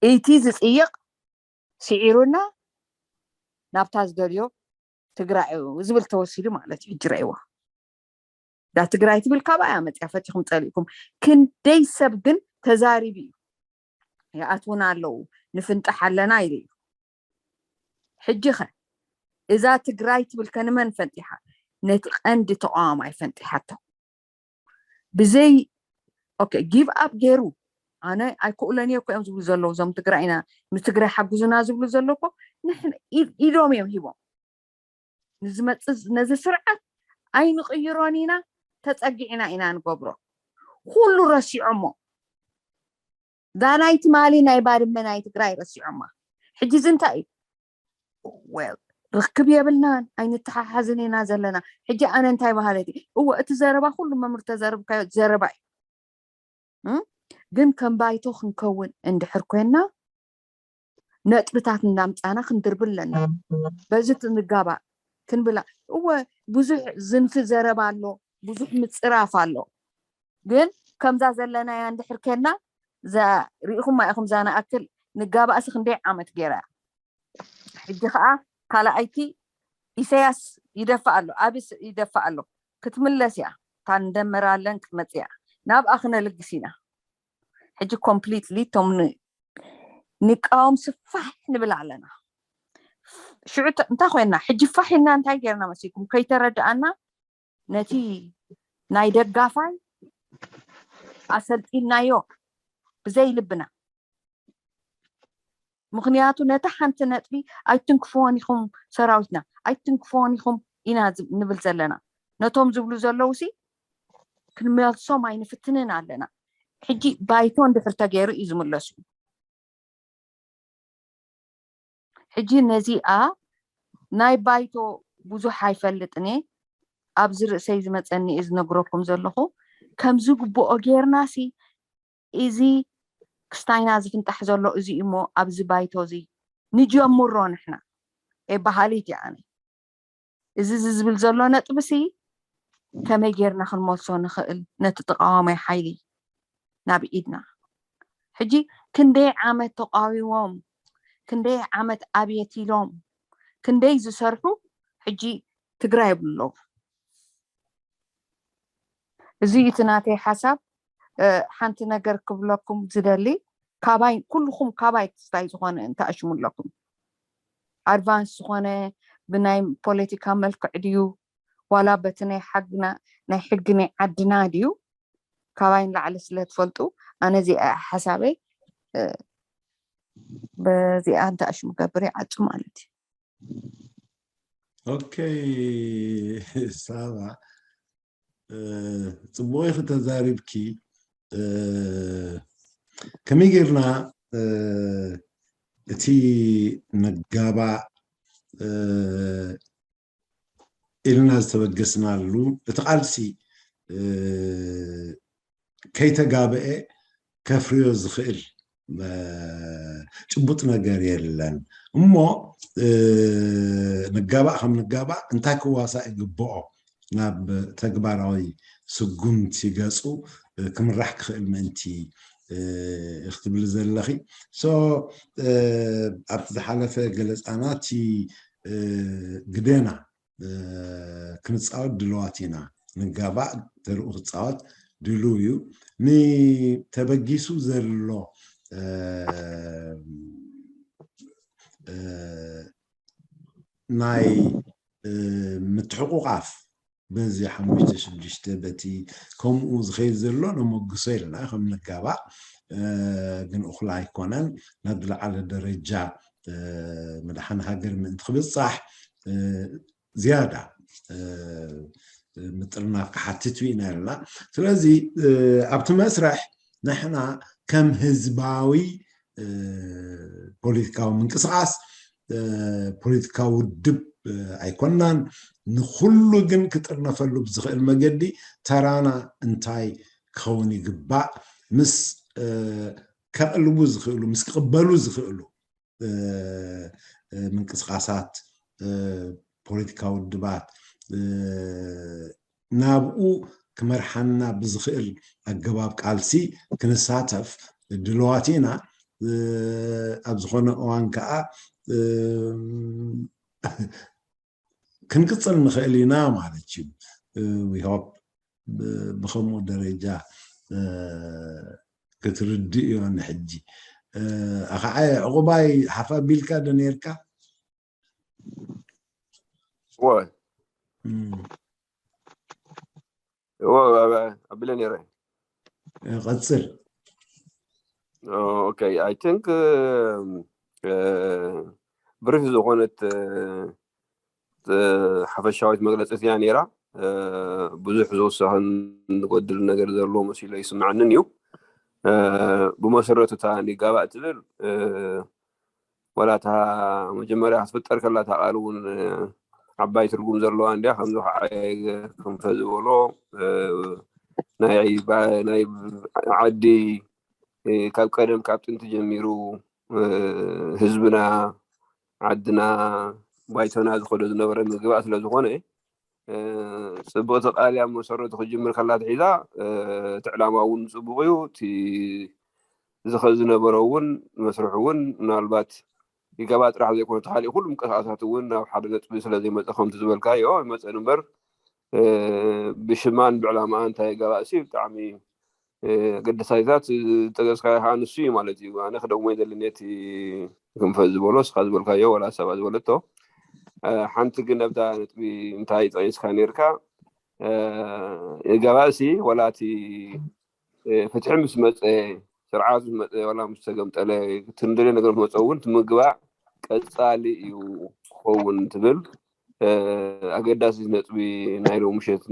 እቲ ዝፅይቕ ስዒሩና ናብታ ዝደልዮ ትግራይ እዩ ዝብል ተወሲዱ ማለት እዩ። ሕጂ ረእይዎ እዛ ትግራይ ትብል ካባይ እያ መፅያ ፈቲኹም ፀሊእኩም። ክንደይ ሰብ ግን ተዛሪቡ እዩ። ይኣትውና ኣለዉ፣ ንፍንጥሕ ኣለና ኢሉ እዩ። ሕጂ ኸ እዛ ትግራይ ትብል ከንመን ፈንጢሓ? ነቲ ቀንዲ ተቃዋማይ ፈንጢሓቶ። ብዘይ okay give up ገይሩ፣ ኣነ ኣይክእሎን እየ እኮ እዮም ዝብሉ ዘለዉ እዞም ትግራይ ኢና፣ ንትግራይ ሓግዙና ዝብሉ ዘለዉ እኮ ንሕና ኢዶም እዮም ሂቦም። ንዝመፅእ ነዚ ስርዓት ኣይንቕይሮን ኢና፣ ተፀጊዕና ኢና ንገብሮ። ኩሉ ረሲዖሞ። ዳናይ ትማሊ ናይ ባድመ ናይ ትግራይ ረሲዖማ። ሕጂ እዚ እንታይ እዩ? Well፣ ርክብ የብልናን፣ ኣይንተሓሓዝን ኢና ዘለና። ሕጂ ኣነ እንታይ በሃለት እየ? እወ፣ እቲ ዘረባ ኩሉ መምህር ተዘርብካዮ ዘረባ እዩ። እም? ግን ከም ባይቶ ክንከውን እንድሕር ኮይና ነጥብታት እንዳምፃና ክንድርብ ኣለና። በዚ ንጋባእ ክንብላ። እወ፣ ብዙሕ ዝንፊ ዘረባ ኣሎ፣ ብዙሕ ምፅራፍ ኣሎ። ግን ከምዛ ዘለናያ እንድሕር ኬና፣ እዛ ርኢኹማ ኢኹም፣ እዛ ንኣክል ንጋባእሲ ክንደይ ዓመት ገይራ እያ። ሕጂ ከዓ ካልኣይቲ ኢሳያስ ይደፍእ ኣሎ፣ ኣብስ ይደፍእ ኣሎ። ክትምለስ እያ፣ እታ ንደመራለን ክትመፅእ እያ። ናብኣ ክነልግስ ኢና። ሕጂ ኮምፕሊትሊ እቶም ን- ንቃወም ስፋሕ ንብል ኣለና። ሽዑ ተ- እንታይ ኮይና? ሕጂ ፋሕ ኢልና እንታይ ጌርና መሲልኩም? ከይተረድኣና ነቲ ናይ ደጋፋይ ኣሰልጢናዮ ብዘይ ልብና። ምኽንያቱ ነታ ሓንቲ ነጥቢ ኣይትንክፍዎን ኢኹም ሰራዊትና፣ ኣይትንክፍዎን ኢኹም ኢና ዝ- ንብል ዘለና። ነቶም ዝብሉ ዘለዉ ሲ ክንመልሶም ኣይንፍትንን ኣለና። ሕጂ ባይቶ እንድሕር ተገይሩ እዩ ዝምለሱ። ሕጂ ነዚኣ ናይ ባይቶ ብዙሕ ኣይፈልጥን እየ፣ ኣብዚ ርእሰይ ዝመፀኒ እየ ዝነግረኩም ዘለኹ። ከምዚ ግብኦ ጌርና ሲ እዚ ክስታይና ዝፍንጣሕ ዘሎ እዚ እሞ ኣብዚ ባይቶ እዚ ንጀምሮ ንሕና። ኤ በሃሊት እየ ኣነ። እዚ እዚ ዝብል ዘሎ ነጥብሲ ከመይ ጌርና ክንመልሶ ንኽእል ነቲ ተቃዋማይ ሓይሊ ናብ ኢድና? ሕጂ ክንደይ ዓመት ተቃዊሞም፣ ክንደይ ዓመት ኣብየት ኢሎም፣ ክንደይ ዝሰርሑ ሕጂ ትግራይ ይብሉ ኣለዉ። እዚ እቲ ናተይ ሓሳብ። ሓንቲ ነገር ክብለኩም ዝደሊ፣ ካባይ ኩልኹም ካባይ ክስታይ ዝኾነ እንተኣሽሙ ኣለኩም፣ ኣድቫንስ ዝኾነ ብናይ ፖለቲካ መልክዕ ድዩ ዋላ በቲ ናይ ሓግና ናይ ሕጊ ናይ ዓድና ድዩ? ካባይ ንላዕሊ ስለ ትፈልጡ፣ ኣነ እዚኣ ሓሳበይ። በዚኣ እንተኣሽሙ ገብር ይዓጹ ማለት እዩ። ኦኬ፣ ሳባ፣ ጽቡቕ ኢኺ ተዛሪብኪ። ከመይ ጌርና እቲ ነጋባእ ኢልና ዝተበገስናሉ እቲ ቃልሲ ከይተጋበኤ ከፍርዮ ዝኽእል ጭቡጥ ነገር የለን። እሞ ንጋባእ ከም ንጋባእ እንታይ ክዋሳእ ይግብኦ ናብ ተግባራዊ ስጉምቲ ገፁ ክምራሕ ክኽእል ምእንቲ ክትብሊ ዘለኺ። ኣብቲ ዝሓለፈ ገለፃና እቲ ግዴና ክንፃወት ድልዋት ኢና። ንጋባእ ተርኡ ክፃወት ድልው እዩ። ንተበጊሱ ዘሎ ናይ ምትሕቑቓፍ በዚ ሓሙሽተ ሽዱሽተ በቲ ከምኡ ዝኸይድ ዘሎ ነመግሶ ኢልና ከም ንጋባእ፣ ግን እኹል ኣይኮነን። ናብ ዝለዓለ ደረጃ ምድሓን ሃገር ምእንቲ ክብፃሕ ዝያዳ ምጥርናፍ ክሓትት ኢና ኢልና። ስለዚ ኣብቲ መስርሕ ንሕና ከም ህዝባዊ ፖለቲካዊ ምንቅስቃስ ፖለቲካዊ ውድብ ኣይኮናን። ንኩሉ ግን ክጥርነፈሉ ብዝኽእል መገዲ ተራና እንታይ ክኸውን ይግባእ ምስ ከቕልቡ ዝኽእሉ ምስ ክቕበሉ ዝኽእሉ ምንቅስቃሳት ፖለቲካዊ ውድባት ናብኡ ክመርሓና ብዝኽእል ኣገባብ ቃልሲ ክንሳተፍ ድልዋት ኢና። ኣብ ዝኾነ እዋን ከዓ ክንቅፅል ንኽእል ኢና ማለት እዩ። We hope ብከምኡ ደረጃ ክትርድእዮ ንሕጂ። ኣኸዓ ዕቑባይ ሓፍ ኣቢልካ ዶ ነርካ? እወ እም፣ እወ ኣቢለ ነይረ። ቀፅል። Okay, I think ብሪፍ ዝኾነት ሓፈሻዊት መግለፂ እያ ነይራ። ብዙሕ ዝውሰኽን ዝጎድል ነገር ዘለዎ መሲሉ ይስምዓንን እዩ። ብመሰረቱ እታ ኒጋባ እትብል ዋላ እታ መጀመርያ ክትፍጠር ከላ እታ ቃል እውን ዓባይ ትርጉም ዘለዋ እንድያ። ከምዚ ከዓ ክንፈ ዝበሎ ናይ ዓዲ ካብ ቀደም ካብ ጥንቲ ጀሚሩ ህዝብና ዓድና ባይቶና ዝኸዶ ዝነበረ ምግባእ ስለዝኾነ ፅብቕቲ ቃል እያ። መሰረቱ ክጅምር ከላ ትሒዛ እቲ ዕላማ እውን ፅቡቕ እዩ። እቲ ዝኸ ዝነበረ እውን መስርሑ እውን ምናልባት ይገባ ጥራሕ ዘይኮነ ተካሊእ ኩሉ ምንቅስቃሳት እውን ናብ ሓደ ነጥቢ ስለዘይመፀ ከምቲ ዝበልካዮ ይመፀን እምበር ብሽማን ብዕላማኣ እንታይ ይገባእ ሲ ብጣዕሚ ኣገዳሳይታት ዝጠቀስካዮ ከዓ ንሱ እዩ ማለት እዩ። ኣነ ክደግሞ ይደሊ ነቲ ክንፈ ዝበሎ እስኻ ዝበልካዮ ወላ ሰባ ዝበለቶ ሓንቲ ግን ኣብታ ነጥቢ እንታይ ጠቂስካ ነርካ ገባእሲ ወላ እቲ ፍትሒ ምስ መፀ ስርዓት ምስ መፀ ወላ ምስ ተገምጠለ ትንደልዮ ነገር ምስ መፀ እውን ትምግባእ ቀፃሊ እዩ ክኸውን ትብል ኣገዳሲ ነጥቢ ናይ ሎሚ ምሸት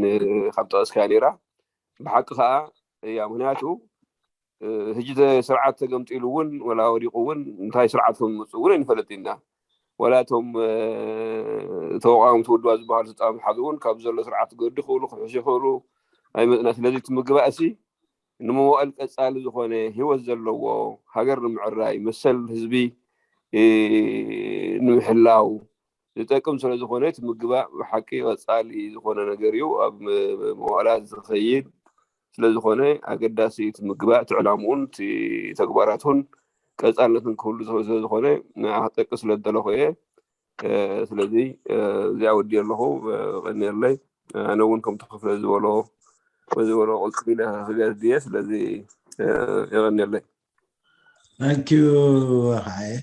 ካብ ጠቀስካያ ነይራ። ብሓቂ ከዓ እያ። ምክንያቱ ሕጂ ስርዓት ተገምጢሉ እውን ወላ ወዲቁ እውን እንታይ ስርዓት ከም ዝመፅእ እውን ኣይንፈለጥ ኢና። ወላ እቶም ተወቃወምቲ ውድባት ዝበሃሉ ስልጣን ዝሓዙ እውን ካብ ዘሎ ስርዓት ክገዱ ይኽእሉ ክሕሹ ይኽእሉ ኣይመፅና። ስለዚ እቲ ምግባእ ሲ ንመዋእል ቀፃሊ ዝኾነ ህይወት ዘለዎ ሃገር ንምዕራይ መሰል ህዝቢ ንምሕላው ዝጠቅም ስለዝኾነ እቲ ምግባእ ብሓቂ ቀፃሊ ዝኾነ ነገር እዩ። ኣብ መዋእላት ዝኸይድ ስለዝኾነ ኣገዳሲ እቲ ምግባእ እቲ ዕላምኡን እቲ ተግባራቱን ቀፃልነትን ክህሉ ዝኽእል ስለዝኾነ ንዓ ክጠቅስ ስለዝደለኹ እየ። ስለዚ እዚኣ ወዲ ኣለኹ ቀኒለይ። ኣነ እውን ከምቲ ክፍለ ዝበሎ ዝበሎ ቅልጥፍ ኢለ ክገልፅ ድየ። ስለዚ የቐኒለይ። ታንኪዩ። ኣኸዓየ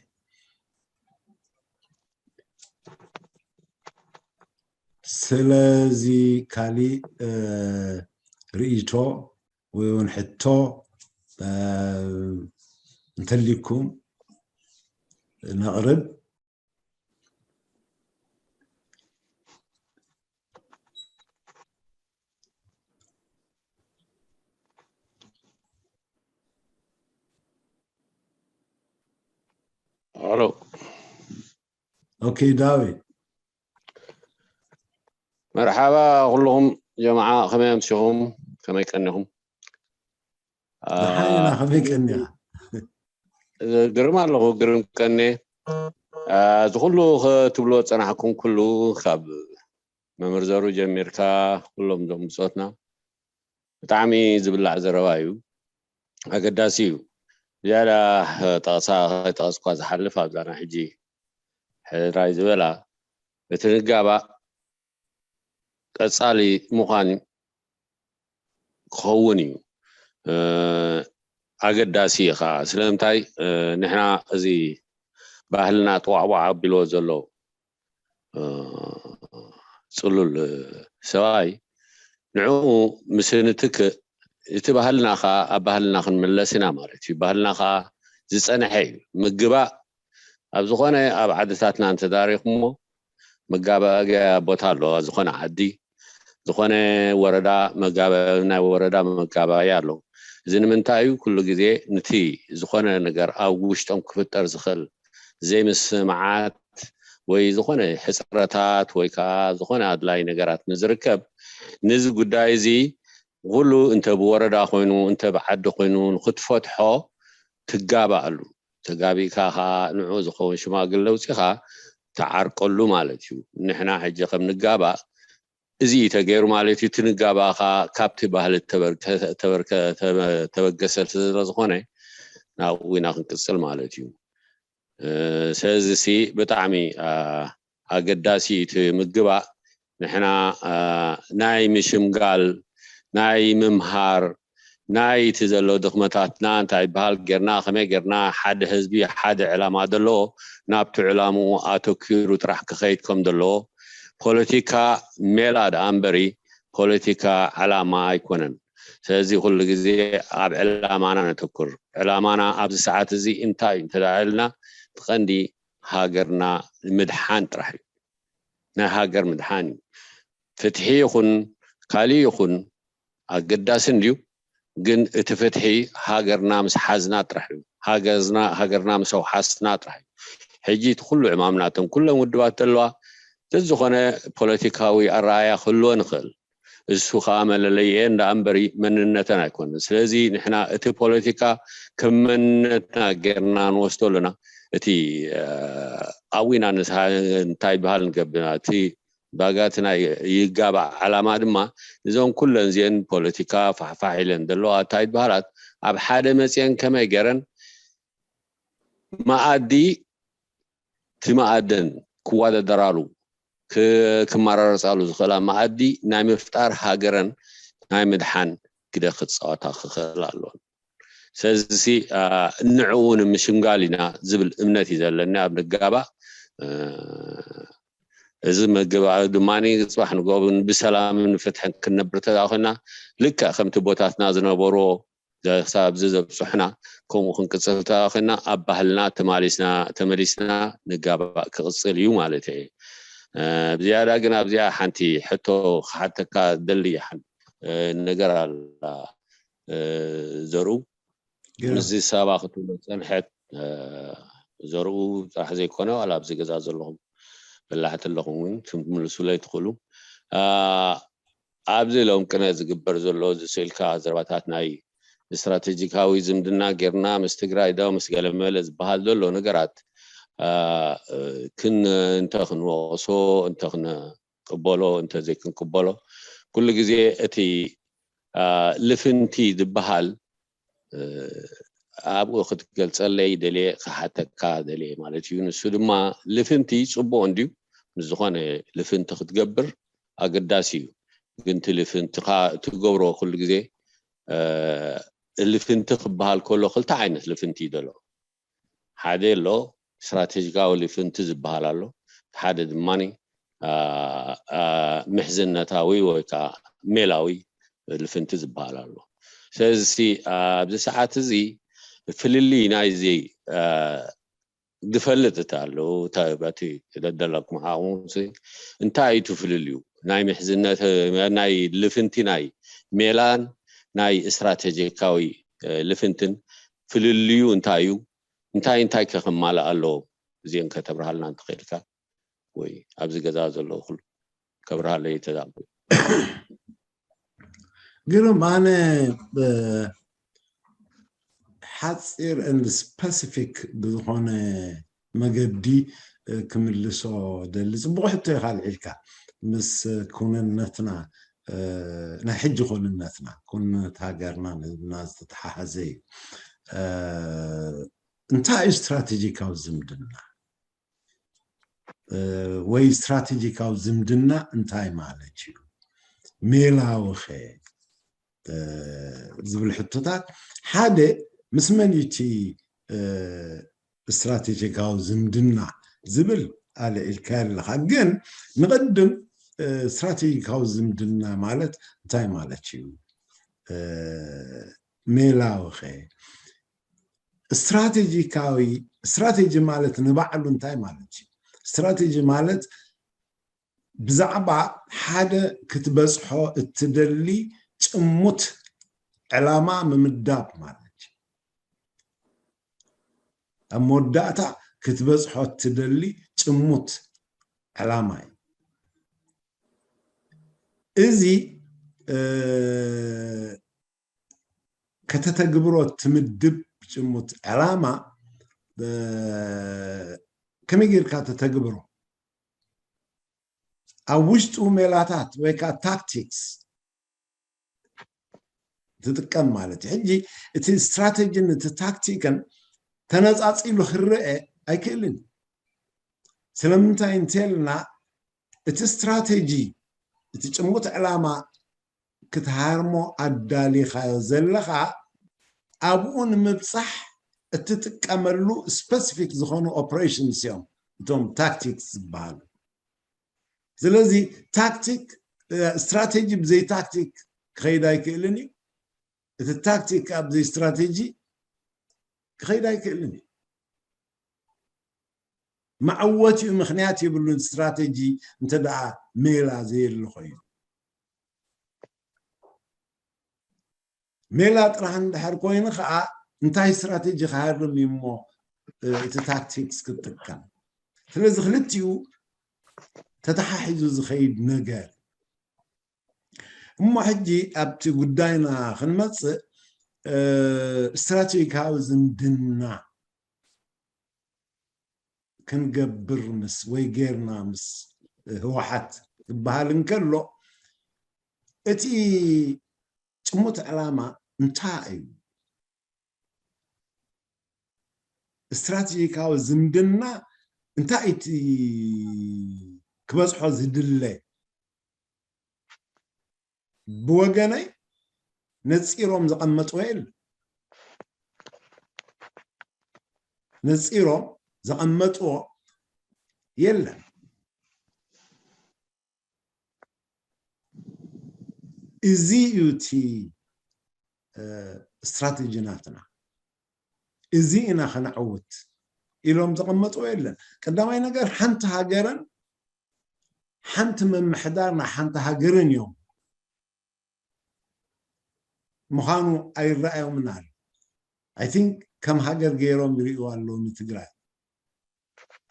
ስለዚ ካሊእ ርእይቶ ወይ እውን ሕቶ እንተልይኩም ነቕርብ። ኦኬ ዳዊት። መርሓባ ኩልኹም ጀማዓ፣ ከመይ ኣምሲኹም? ከመይ ቀኒኹም? ደሓን ኢና፣ ከመይ ቀኒኻ? ግርም ኣለኹ፣ ግርም ቀኒ። እዚ ኩሉ ክትብሎ ዝፀናሕኩም ኩሉ ካብ መምህር ዘሩ ጀሚርካ ኩሎም ዞም ብፆትና ብጣዕሚ ዝብላዕ ዘረባ እዩ፣ ኣገዳሲ እዩ። ዝያዳ ጠቕሳ ከይጠቐስኳ ዝሓልፍ ኣብዛ ናይ ሕጂ ሕራይ ዝበላ እቲ ንጋባእ ቀፃሊ ምዃን ክኸውን እዩ ኣገዳሲ እዩ ከዓ። ስለምንታይ ንሕና እዚ ባህልና ጥዋዕዋዕ ኣቢልዎ ዘሎ ፅሉል ሰብኣይ ንዕኡ ምስ ንትክእ እቲ ባህልና ከዓ ኣብ ባህልና ክንምለስ ኢና ማለት እዩ። ባህልና ከዓ ዝፀንሐ እዩ። ምግባእ ኣብ ዝኾነ ኣብ ዓድታትና እንተዳሪኹሞ መጋባእያ ቦታ ኣለዋ። ዝኾነ ዓዲ ዝኾነ ወረዳ ናይ ወረዳ መጋባእያ ኣለዉ። እዚ ንምንታይ እዩ? ኩሉ ግዜ ንቲ ዝኾነ ነገር ኣብ ውሽጦም ክፍጠር ዝኽእል ዘይምስምዓት ወይ ዝኾነ ሕፅረታት ወይ ከዓ ዝኾነ ኣድላይ ነገራት ንዝርከብ ንዚ ጉዳይ እዚ ኩሉ እንተ ብወረዳ ኮይኑ እንተ ብዓዲ ኮይኑ ንክትፈትሖ ትጋባኣሉ። ተጋቢእካ ከዓ ንዑ ዝኸውን ሽማግለ ውፂኻ ትዓርቀሉ ማለት እዩ። ንሕና ሕጂ ከም ንጋባእ እዚ እዩ ተገይሩ ማለት እዩ። እቲ ንጋባእ ከዓ ካብቲ ባህሊ ተበገሰ ስለዝኾነ ናብኡ ኢና ክንቅፅል ማለት እዩ። ስለዚ ሲ ብጣዕሚ ኣገዳሲ እቲ ምግባእ ንሕና ናይ ምሽምጋል ናይ ምምሃር ናይ እቲ ዘሎ ድኽመታትና እንታይ ይበሃል ጌርና፣ ከመይ ጌርና ሓደ ህዝቢ ሓደ ዕላማ ዘለዎ ናብቲ ዕላምኡ ኣተኪሩ ጥራሕ ክኸይድ ከም ዘለዎ፣ ፖለቲካ ሜላ ደኣ እምበሪ ፖለቲካ ዕላማ ኣይኮነን። ስለዚ ኩሉ ግዜ ኣብ ዕላማና ነተኩር። ዕላማና ኣብዚ ሰዓት እዚ እንታይ እዩ እንተ ኢልና፣ እቲ ቀንዲ ሃገርና ምድሓን ጥራሕ እዩ። ናይ ሃገር ምድሓን እዩ። ፍትሒ ይኹን ካሊእ ይኹን ኣገዳሲ እንድዩ፣ ግን እቲ ፍትሒ ሃገርና ምስ ሓዝና ጥራሕ እዩ። ሃገርና ምስ ኣውሓስና ጥራሕ እዩ። ሕጂ እቲ ኩሉ ዕማምና እቶም ኩሎም ውድባት ዘለዋ፣ ዘዝኾነ ፖለቲካዊ ኣረኣያ ክህልወን ይኽእል። እሱ ከዓ መለለይኤን ደኣ እምበሪ መንነተን ኣይኮነን። ስለዚ ንሕና እቲ ፖለቲካ ከም መንነትና ጌርና ንወስዶ ኣለና። እቲ ኣብና እንታይ ይበሃል ንገብና እቲ ባጋትና ይጋባእ ዓላማ ድማ እዞም ኩለን እዚአን ፖለቲካ ፋሕፋሕ ኢለን ዘለዋ እንታይ ይበሃላት ኣብ ሓደ መፅአን ከመይ ገረን መኣዲ እቲ መኣደን ክወዳደራሉ ክመራረፃሉ ዝኽእላ መኣዲ ናይ ምፍጣር ሃገረን ናይ ምድሓን ግደ ክፃወታ ክኽእል ኣለዎን። ስለዚ ንዕኡ ንምሽምጋል ኢና ዝብል እምነት እዩ ዘለኒ ኣብ ንጋባእ። እዚ ምግባእ ድማ ፅባሕ ንጎብን ብሰላምን ፍትሕን ክንነብር ተዳ ኮይና ልክዕ ከምቲ ቦታትና ዝነበርዎ ክሳብ እዚ ዘብፅሑና ከምኡ ክንቅፅል ተዳ ኮይና ኣብ ባህልና ተማሊስና ተመሊስና ንጋባእ ክቕፅል እዩ ማለት እየ። ብዝያዳ ግን ኣብዚኣ ሓንቲ ሕቶ ክሓተካ ደሊ ነገር ኣላ። ዘርኡ ምስዚ ሳባ ክትብሎ ዝፀንሐት ዘርኡ ጥራሕ ዘይኮነ ዋላ ኣብዚ ገዛ ዘለኹም በላሕቲ ኣለኹም እውን ክትምልሱለይ ትኽእሉ። ኣብዚ ሎም ቅነ ዝግበር ዘሎ ዝስእልካ ዘረባታት ናይ ስትራቴጂካዊ ዝምድና ጌርና ምስ ትግራይ ዶ ምስ ገለመለ ዝበሃል ዘሎ ነገራት ክን እንተ ክንወቕሶ እንተ ክንቅበሎ እንተ ዘይክንቅበሎ ኩሉ ግዜ እቲ ልፍንቲ ዝበሃል ኣብኡ ክትገልፀለይ ደልየ ክሓተካ ደልየ ማለት እዩ። ንሱ ድማ ልፍንቲ ፅቡቅ እንድዩ፣ ምስ ዝኾነ ልፍንቲ ክትገብር ኣገዳሲ እዩ። ግን እቲ ልፍንትኻ ትገብሮ ኩሉ ግዜ ልፍንቲ ክበሃል ከሎ ክልተ ዓይነት ልፍንቲ እዩ ዘሎ። ሓደ ኣሎ ስትራቴጂካዊ ልፍንቲ ዝበሃል ኣሎ፣ ሓደ ድማ ምሕዝነታዊ ወይ ከዓ ሜላዊ ልፍንቲ ዝበሃል ኣሎ። ስለዚ ኣብዚ ሰዓት እዚ ፍልልይ ናይዚ ዝፈልጥ እቲ ኣለዉ በቲ ደደለኩም ዓቕሙ እንታይ እዩ ፍልልዩ ናይ ምሕዝነት ናይ ልፍንቲ ናይ ሜላን ናይ ስትራቴጂካዊ ልፍንትን ፍልልዩ እንታይ እዩ? እንታይ እንታይ ከ ከማልእ ኣለዎ? እዚአን ከተብርሃልና እንተኽእልካ ወይ ኣብዚ ገዛ ዘለዉ ኩሉ ከብርሃለይ ተዛንኩ። ግርም ኣነ ሓፂር and specific ብዝኾነ መገዲ ክምልሶ ደሊ። ፅቡቕ ሕቶ ኢኻ ኣልዒልካ ምስ ኩንነትና ናይ ሕጂ ኩንነትና ኩንነት ሃገርና ንህዝብና ዝተተሓሓዘ እዩ። እንታይ እዩ ስትራቴጂካዊ ዝምድና ወይ ስትራቴጂካዊ ዝምድና እንታይ ማለት እዩ? ሜላዊ ኸ ዝብል ሕቶታት ሓደ ምስ መን እዩ እቲ ስትራቴጂካዊ ዝምድና ዝብል ኣልዒልካ ኣለኻ። ግን ንቐድም ስትራቴጂካዊ ዝምድና ማለት እንታይ ማለት እዩ? ሜላዊ ኸ ስትራቴጂካዊ ስትራቴጂ ማለት ንባዕሉ እንታይ ማለት እዩ? ስትራቴጂ ማለት ብዛዕባ ሓደ ክትበፅሖ እትደሊ ጭሙት ዕላማ ምምዳብ ማለት እዩ። ኣብ መወዳእታ ክትበፅሖ እትደሊ ጭሙት ዕላማ እዩ። እዚ ከተተግብሮ ትምድብ ጭሙት ዕላማ ከመይ ጌርካ ተተግብሮ? ኣብ ውሽጡ ሜላታት ወይ ከዓ ታክቲክስ ትጥቀም ማለት እዩ። ሕጂ እቲ ስትራቴጂን እቲ ታክቲክን ተነፃፂሉ ክረአ ኣይክእልን። ስለምንታይ እንተልና እቲ ስትራቴጂ እቲ ጭሙት ዕላማ ክትሃርሞ ኣዳሊኻዮ ዘለኻ ኣብኡ ንምብፃሕ እትጥቀመሉ ስፐሲፊክ ዝኾኑ ኦፕሬሽንስ እዮም እቶም ታክቲክስ ዝበሃሉ። ስለዚ ታክቲክ ስትራቴጂ ብዘይ ታክቲክ ክኸይድ ኣይክእልን እዩ። እቲ ታክቲክ ኣብዘይ ስትራቴጂ ክኸይድ ኣይክእልን እዩ። መዕወቲኡ ምክንያት የብሉን ስትራቴጂ እንተ ደኣ ሜላ ዘየለ ኮይኑ። ሜላ ጥራሕ እንድሕር ኮይኑ ከዓ እንታይ ስትራቴጂ ክሃርም እዩ እሞ እቲ ታክቲክስ ክትጥቀም? ስለዚ ክልቲኡ ተተሓሒዙ ዝኸይድ ነገር። እሞ ሕጂ ኣብቲ ጉዳይና ክንመፅእ ስትራቴጂካዊ ዝምድና ክንገብር ምስ ወይ ጌርና ምስ ህወሓት ክበሃል እንከሎ እቲ ጭሙት ዕላማ እንታይ እዩ? ስትራቴጂካዊ ዝምድና እንታይ እቲ ክበፅሖ ዝድለ? ብወገነይ ነፂሮም ዘቐመጥዎ የለን። ነፂሮም ዘቐመጥዎ የለን። እዚ እዩ እቲ ስትራቴጂ ናትና። እዚ ኢና ከነዕውት ኢሎም ዘቐመጥዎ የለን። ቀዳማይ ነገር ሓንቲ ሃገርን ሓንቲ ምምሕዳር ናይ ሓንቲ ሃገርን እዮም ምዃኑ ኣይረኣዮምን ኣሎ። I think ከም ሃገር ገይሮም ይርእይዋ ኣለዉ ንትግራይ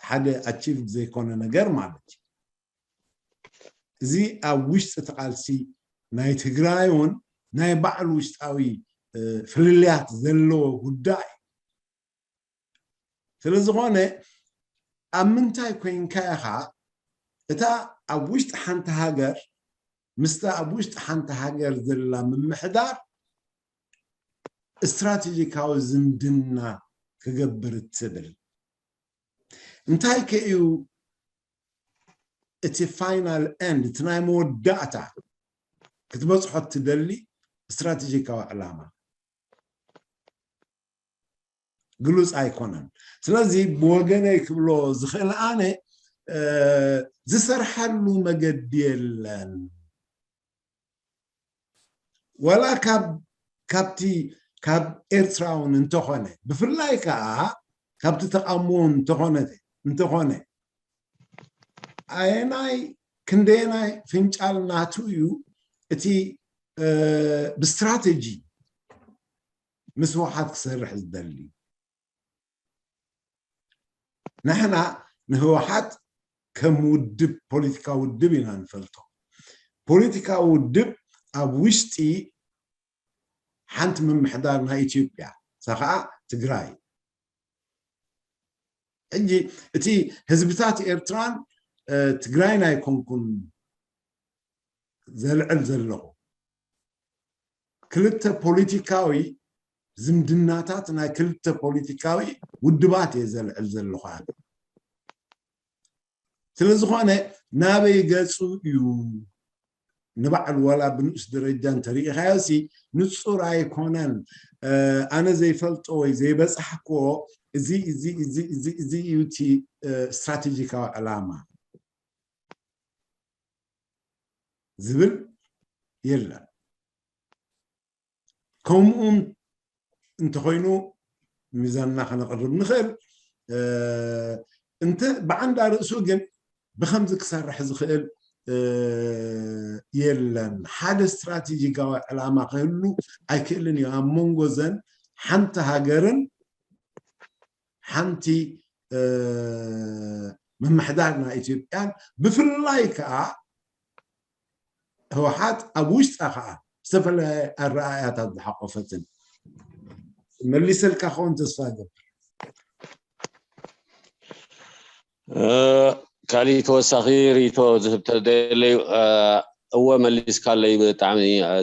ሓደ ኣቺቭ ዘይኮነ ነገር ማለት እዩ። እዚ ኣብ ውሽጢ እቲ ቃልሲ ናይ ትግራይ እውን ናይ ባዕሉ ውሽጣዊ ፍልልያት ዘለዎ ጉዳይ ስለ ዝኾነ ኣብ ምንታይ ኮይንካ ኢኻ እታ ኣብ ውሽጢ ሓንቲ ሃገር ምስታ ኣብ ውሽጢ ሓንቲ ሃገር ዘላ ምምሕዳር ስትራቴጂካዊ ዝምድና ክገብር እትብል? እንታይ ከ እዩ እቲ ፋይናል ኤንድ እቲ ናይ መወዳእታ ክትበፅሖ እትደሊ ስትራቴጂካዊ ዕላማ? ግሉፅ ኣይኮነን። ስለዚ ብወገነይ ክብሎ ዝኽእል ኣነ ዝሰርሓሉ መገዲ የለን። ወላ ካብ ካብቲ ካብ ኤርትራውን እንተኾነ ብፍላይ ከዓ ካብቲ ተቃውሞ እንተኾነ እንተኾነ ኣየናይ ክንደየናይ ፍንጫል ናቱ እዩ እቲ ብስትራቴጂ ምስ ህወሓት ክሰርሕ ዝደሊ? ንሕና ንህወሓት ከም ውድብ ፖለቲካዊ ውድብ ኢና ንፈልጦ። ፖለቲካዊ ውድብ ኣብ ውሽጢ ሓንቲ ምምሕዳር ናይ ኢትዮጵያ እሳ ከዓ ትግራይ። ሕጂ እቲ ህዝብታት ኤርትራን ትግራይን ኣይኮንኩን ዘልዕል ዘለኹ። ክልተ ፖለቲካዊ ዝምድናታት ናይ ክልተ ፖለቲካዊ ውድባት እየ ዘልዕል ዘለኹ ኣነ። ስለ ዝኾነ ናበይ ገፁ እዩ ንባዕሉ ዋላ ብንኡስ ደረጃ እንተሪኢኻዮ ሲ ንፁር ኣይኮነን። ኣነ ዘይፈልጦ ወይ ዘይበፃሕክዎ እዚ እዚ እዚ እዚ እዚ እዩ እቲ ስትራቴጂካዊ ዕላማ ዝብል የለን። ከምኡ እንተኾይኑ ሚዛንና ከነቕርብ ንኽእል። እንተ ብዓንዳ ርእሱ ግን ብኸምዚ ክሰርሕ ዝኽእል የለን። ሓደ ስትራቴጂካዊ ዕላማ ክህሉ ኣይክእልን እዩ ኣብ መንጎ ዘን ሓንቲ ሃገርን ሓንቲ ምምሕዳር ናይ ኢትዮጵያን ብፍላይ ከዓ ህወሓት ኣብ ውሽጣ ከዓ ዝተፈላለየ ኣረኣእያታት ዝሓቆፈትን መሊሰልካ ክኸውን ተስፋ እገብር። ካሊእ ተወሳኺ ሪቶ ዝህብ ተደለዩ እወ መሊስካለይ ብጣዕሚ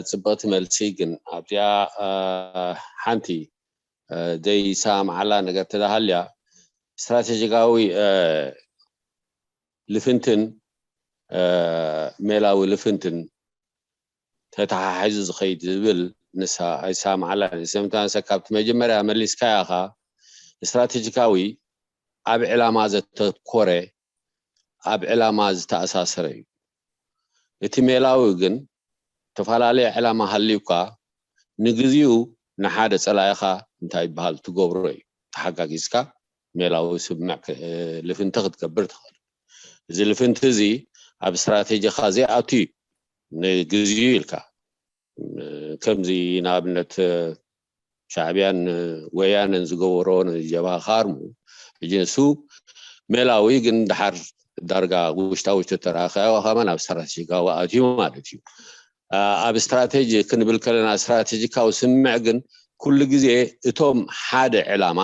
ፅብቕቲ መልሲ ግን ኣብዚኣ ሓንቲ ዘይሰማምዓላ ነገር ተዳሃልያ ስትራቴጂካዊ ልፍንትን ሜላዊ ልፍንትን ተተሓሒዙ ዝኸይድ ዝብል ንሳ ኣይሰማማዓላን። ሰምታ ንሳ ካብቲ መጀመርያ መሊስካያ ኢኻ። ስትራቴጂካዊ ኣብ ዕላማ ዘተኮረ፣ ኣብ ዕላማ ዝተኣሳሰረ እዩ። እቲ ሜላዊ ግን ተፈላለየ ዕላማ ሃልዩካ ንግዚኡ ንሓደ ጸላኢኻ እንታይ ይበሃል ትገብሮ እዩ። ተሓጋጊዝካ ሜላዊ ስምምዕ ክ- ልፍንቲ ክትገብር ትኽእል። እዚ ልፍንቲ እዚ ኣብ ስትራቴጂኻ ዘይኣቱ እዩ። ንግዚኡ ኢልካ ከምዚ ንኣብነት ሻዕብያን ወያነን ዝገበሮ ንጀብሃ ካርሙ፣ ሕጂ ንሱ ሜላዊ ግን ድሓር ዳርጋ ውሽጣ ውሽጢ ተራኸበ ከማን ኣብ ስትራቴጂካዊ ኣትዩ ማለት እዩ። ኣብ ስትራቴጂ ክንብል ከለና ስትራቴጂካዊ ስምምዕ ግን ኩሉ ግዜ እቶም ሓደ ዕላማ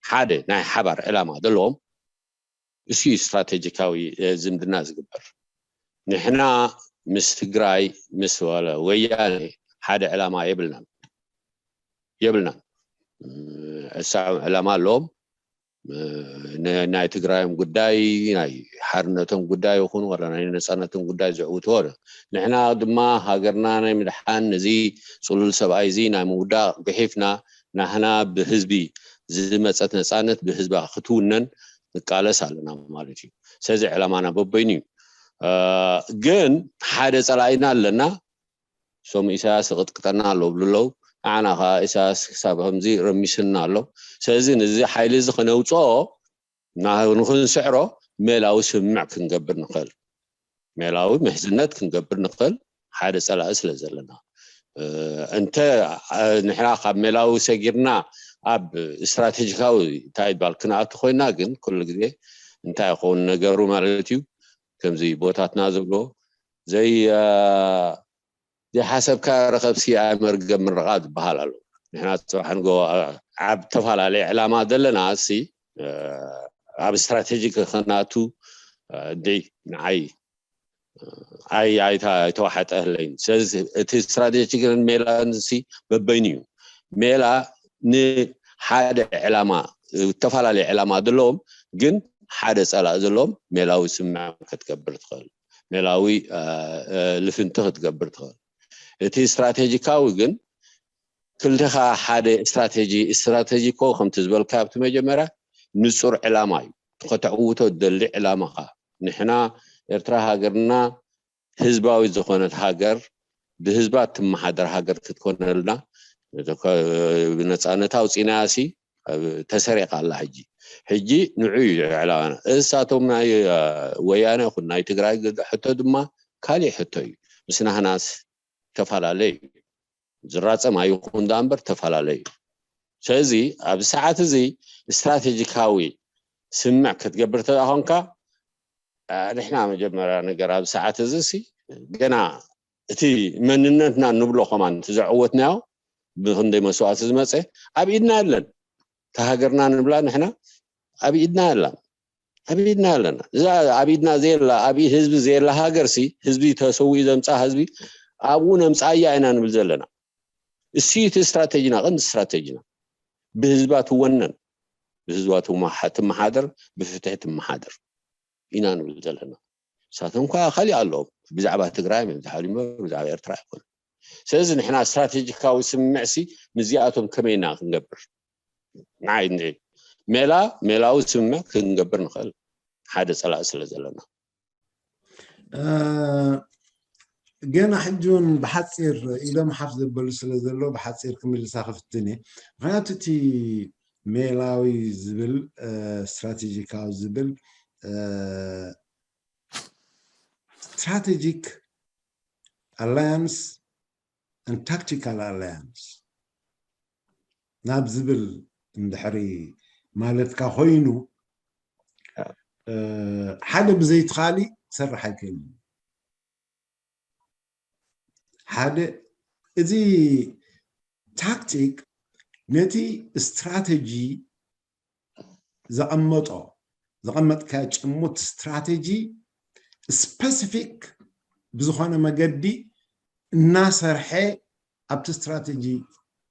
ሓደ ናይ ሓባር ዕላማ ዘለዎም እሱ ስትራቴጂካዊ ዝምድና ዝግበር። ንሕና ምስ ትግራይ ምስ ወያነ ሓደ ዕላማ የብልናን የብልናን። እሳም ዕላማ ኣለዎም። ናይ ትግራዮም ጉዳይ ናይ ሓርነቶም ጉዳይ ይኹን ወላ ናይ ነፃነቶም ጉዳይ ዝዕውትዎ ንሕና ድማ ሃገርና ናይ ምድሓን ነዚ ፅሉል ሰብኣይ እዚ ናይ ምውዳቕ ግሒፍና ናህና ብህዝቢ ዝመፀት ነፃነት ብህዝባ ክትውነን ንቃለስ ኣለና ማለት እዩ። ስለዚ ዕላማና በበይኑ እዩ። ግን ሓደ ፀላኢና ኣለና። ሶም ኢሳያስ ይቕጥቅጠና ኣሎ ብሉ ኣለዉ። ንዓና ከዓ ኢሳያስ ክሳብ ከምዚ ረሚስና ኣሎ። ስለዚ ነዚ ሓይሊ እዚ ከነውፅኦ ንክንስዕሮ ሜላዊ ስምምዕ ክንገብር ንኽእል፣ ሜላዊ ምሕዝነት ክንገብር ንኽእል ሓደ ፀላኢ ስለ ዘለና። እንተ ንሕና ካብ ሜላዊ ሰጊርና ኣብ ስትራቴጂካዊ እንታይ ይባል ክንኣቱ ኮይና ግን ኩሉ ግዜ እንታይ ይኸውን ነገሩ ማለት እዩ። ከምዚ ቦታትና ዝብሎ ዘይ ዘይሓሰብካ ረኸብሲ ኣይ መርገብ ምርቓ ዝበሃል ኣሎ። ንሕና ፅባሕ ንጎ ኣብ ተፈላለየ ዕላማ ዘለና ሲ ኣብ ስትራቴጂ ክናቱ እንዲ ንዓይ ኣይ ኣይተዋሓጠ ህለይን። ስለዚ እቲ ስትራቴጂ ግን ሜላ ንሲ በበይኑ እዩ። ሜላ ንሓደ ዕላማ ዝተፈላለየ ዕላማ ዘለዎም ግን ሓደ ፀላእ ዘለዎም ሜላዊ ስምምዕ ክትገብር ትኽእል፣ ሜላዊ ልፍንቲ ክትገብር ትኽእል። እቲ ስትራቴጂካዊ ግን ክልተኻ ሓደ ስትራቴጂ ስትራቴጂ ኮ ከምቲ ዝበልካ ኣብቲ መጀመርያ ንፁር ዕላማ እዩ። ከተዕውቶ ደሊ ዕላማኻ ንሕና ኤርትራ ሃገርና ህዝባዊ ዝኾነት ሃገር ብህዝባ ትመሓደር ሃገር ክትኮነልና ነፃነት ኣውፂናያ ሲ ተሰሪቓ ኣላ። ሕጂ ሕጂ ንዑ እዩ ዕላማና። እሳቶም ናይ ወያነ ይኹን ናይ ትግራይ ሕቶ ድማ ካሊእ ሕቶ እዩ። ምስ ናህናስ ተፈላለየ እዩ። ዝራፀም ኣይኹን ዳ እምበር ተፈላለየ እዩ። ስለዚ ኣብዚ ሰዓት እዚ ስትራቴጂካዊ ስምምዕ ክትገብር ተኾንካ ንሕና መጀመርያ ነገር ኣብዚ ሰዓት እዚ ሲ ገና እቲ መንነትና ንብሎ ከማን እቲ ዘዕወትናዮ ብክንደይ መስዋእቲ ዝመፀ ኣብ ኢድና የለን። እታ ሃገርና ንብላ ንሕና ኣብ ኢድና የላን። ኣብ ኢድና ኣለና። እዛ ኣብ ኢድና ዘየላ ኣብ ህዝቢ ዘየላ ሃገር ሲ ህዝቢ ተሰዊኡ ዘምፃ ህዝቢ ኣብኡ ነምፃያ ኢና ንብል ዘለና። እሲ እቲ ስትራቴጂና ቀንዲ ስትራቴጂና ብህዝባ ትወነን ብህዝባ ትመሓደር ብፍትሒ ትመሓደር ኢና ንብል ዘለና። ንሳቶም ከዓ ካሊእ ኣለዎም ብዛዕባ ትግራይ ዝሓሉ እምበር ብዛዕባ ኤርትራ ኣይኮነ። ስለዚ ንሕና ስትራቴጂካዊ ስምምዕ ሲ ምስዚኣቶም ከመይ ኢና ክንገብር ንዓይ ሜላ ሜላዊ ስምምዕ ክንገብር ንኽእል ሓደ ፀላእ ስለ ዘለና። ገና ሕጂ እውን ብሓፂር ኢሎም ሓፍ ዘበሉ ስለ ዘሎ ብሓፂር ክምልሳ ክፍትን እየ። ምክንያቱ እቲ ሜላዊ ዝብል ስትራቴጂካዊ ዝብል strategic alliance and tactical alliance ናብ ዝብል እንድሕሪ ማለትካ ኮይኑ ሓደ ብዘይቲ ካሊእ ክሰርሕ ኣይክእልን። ሓደ እዚ ታክቲክ ነቲ ስትራተጂ ዘቐመጦ ዘቐመጥካ ጭሙት ስትራተጂ ስፐሲፊክ ብዝኾነ መገዲ እናሰርሐ ኣብቲ ስትራተጂ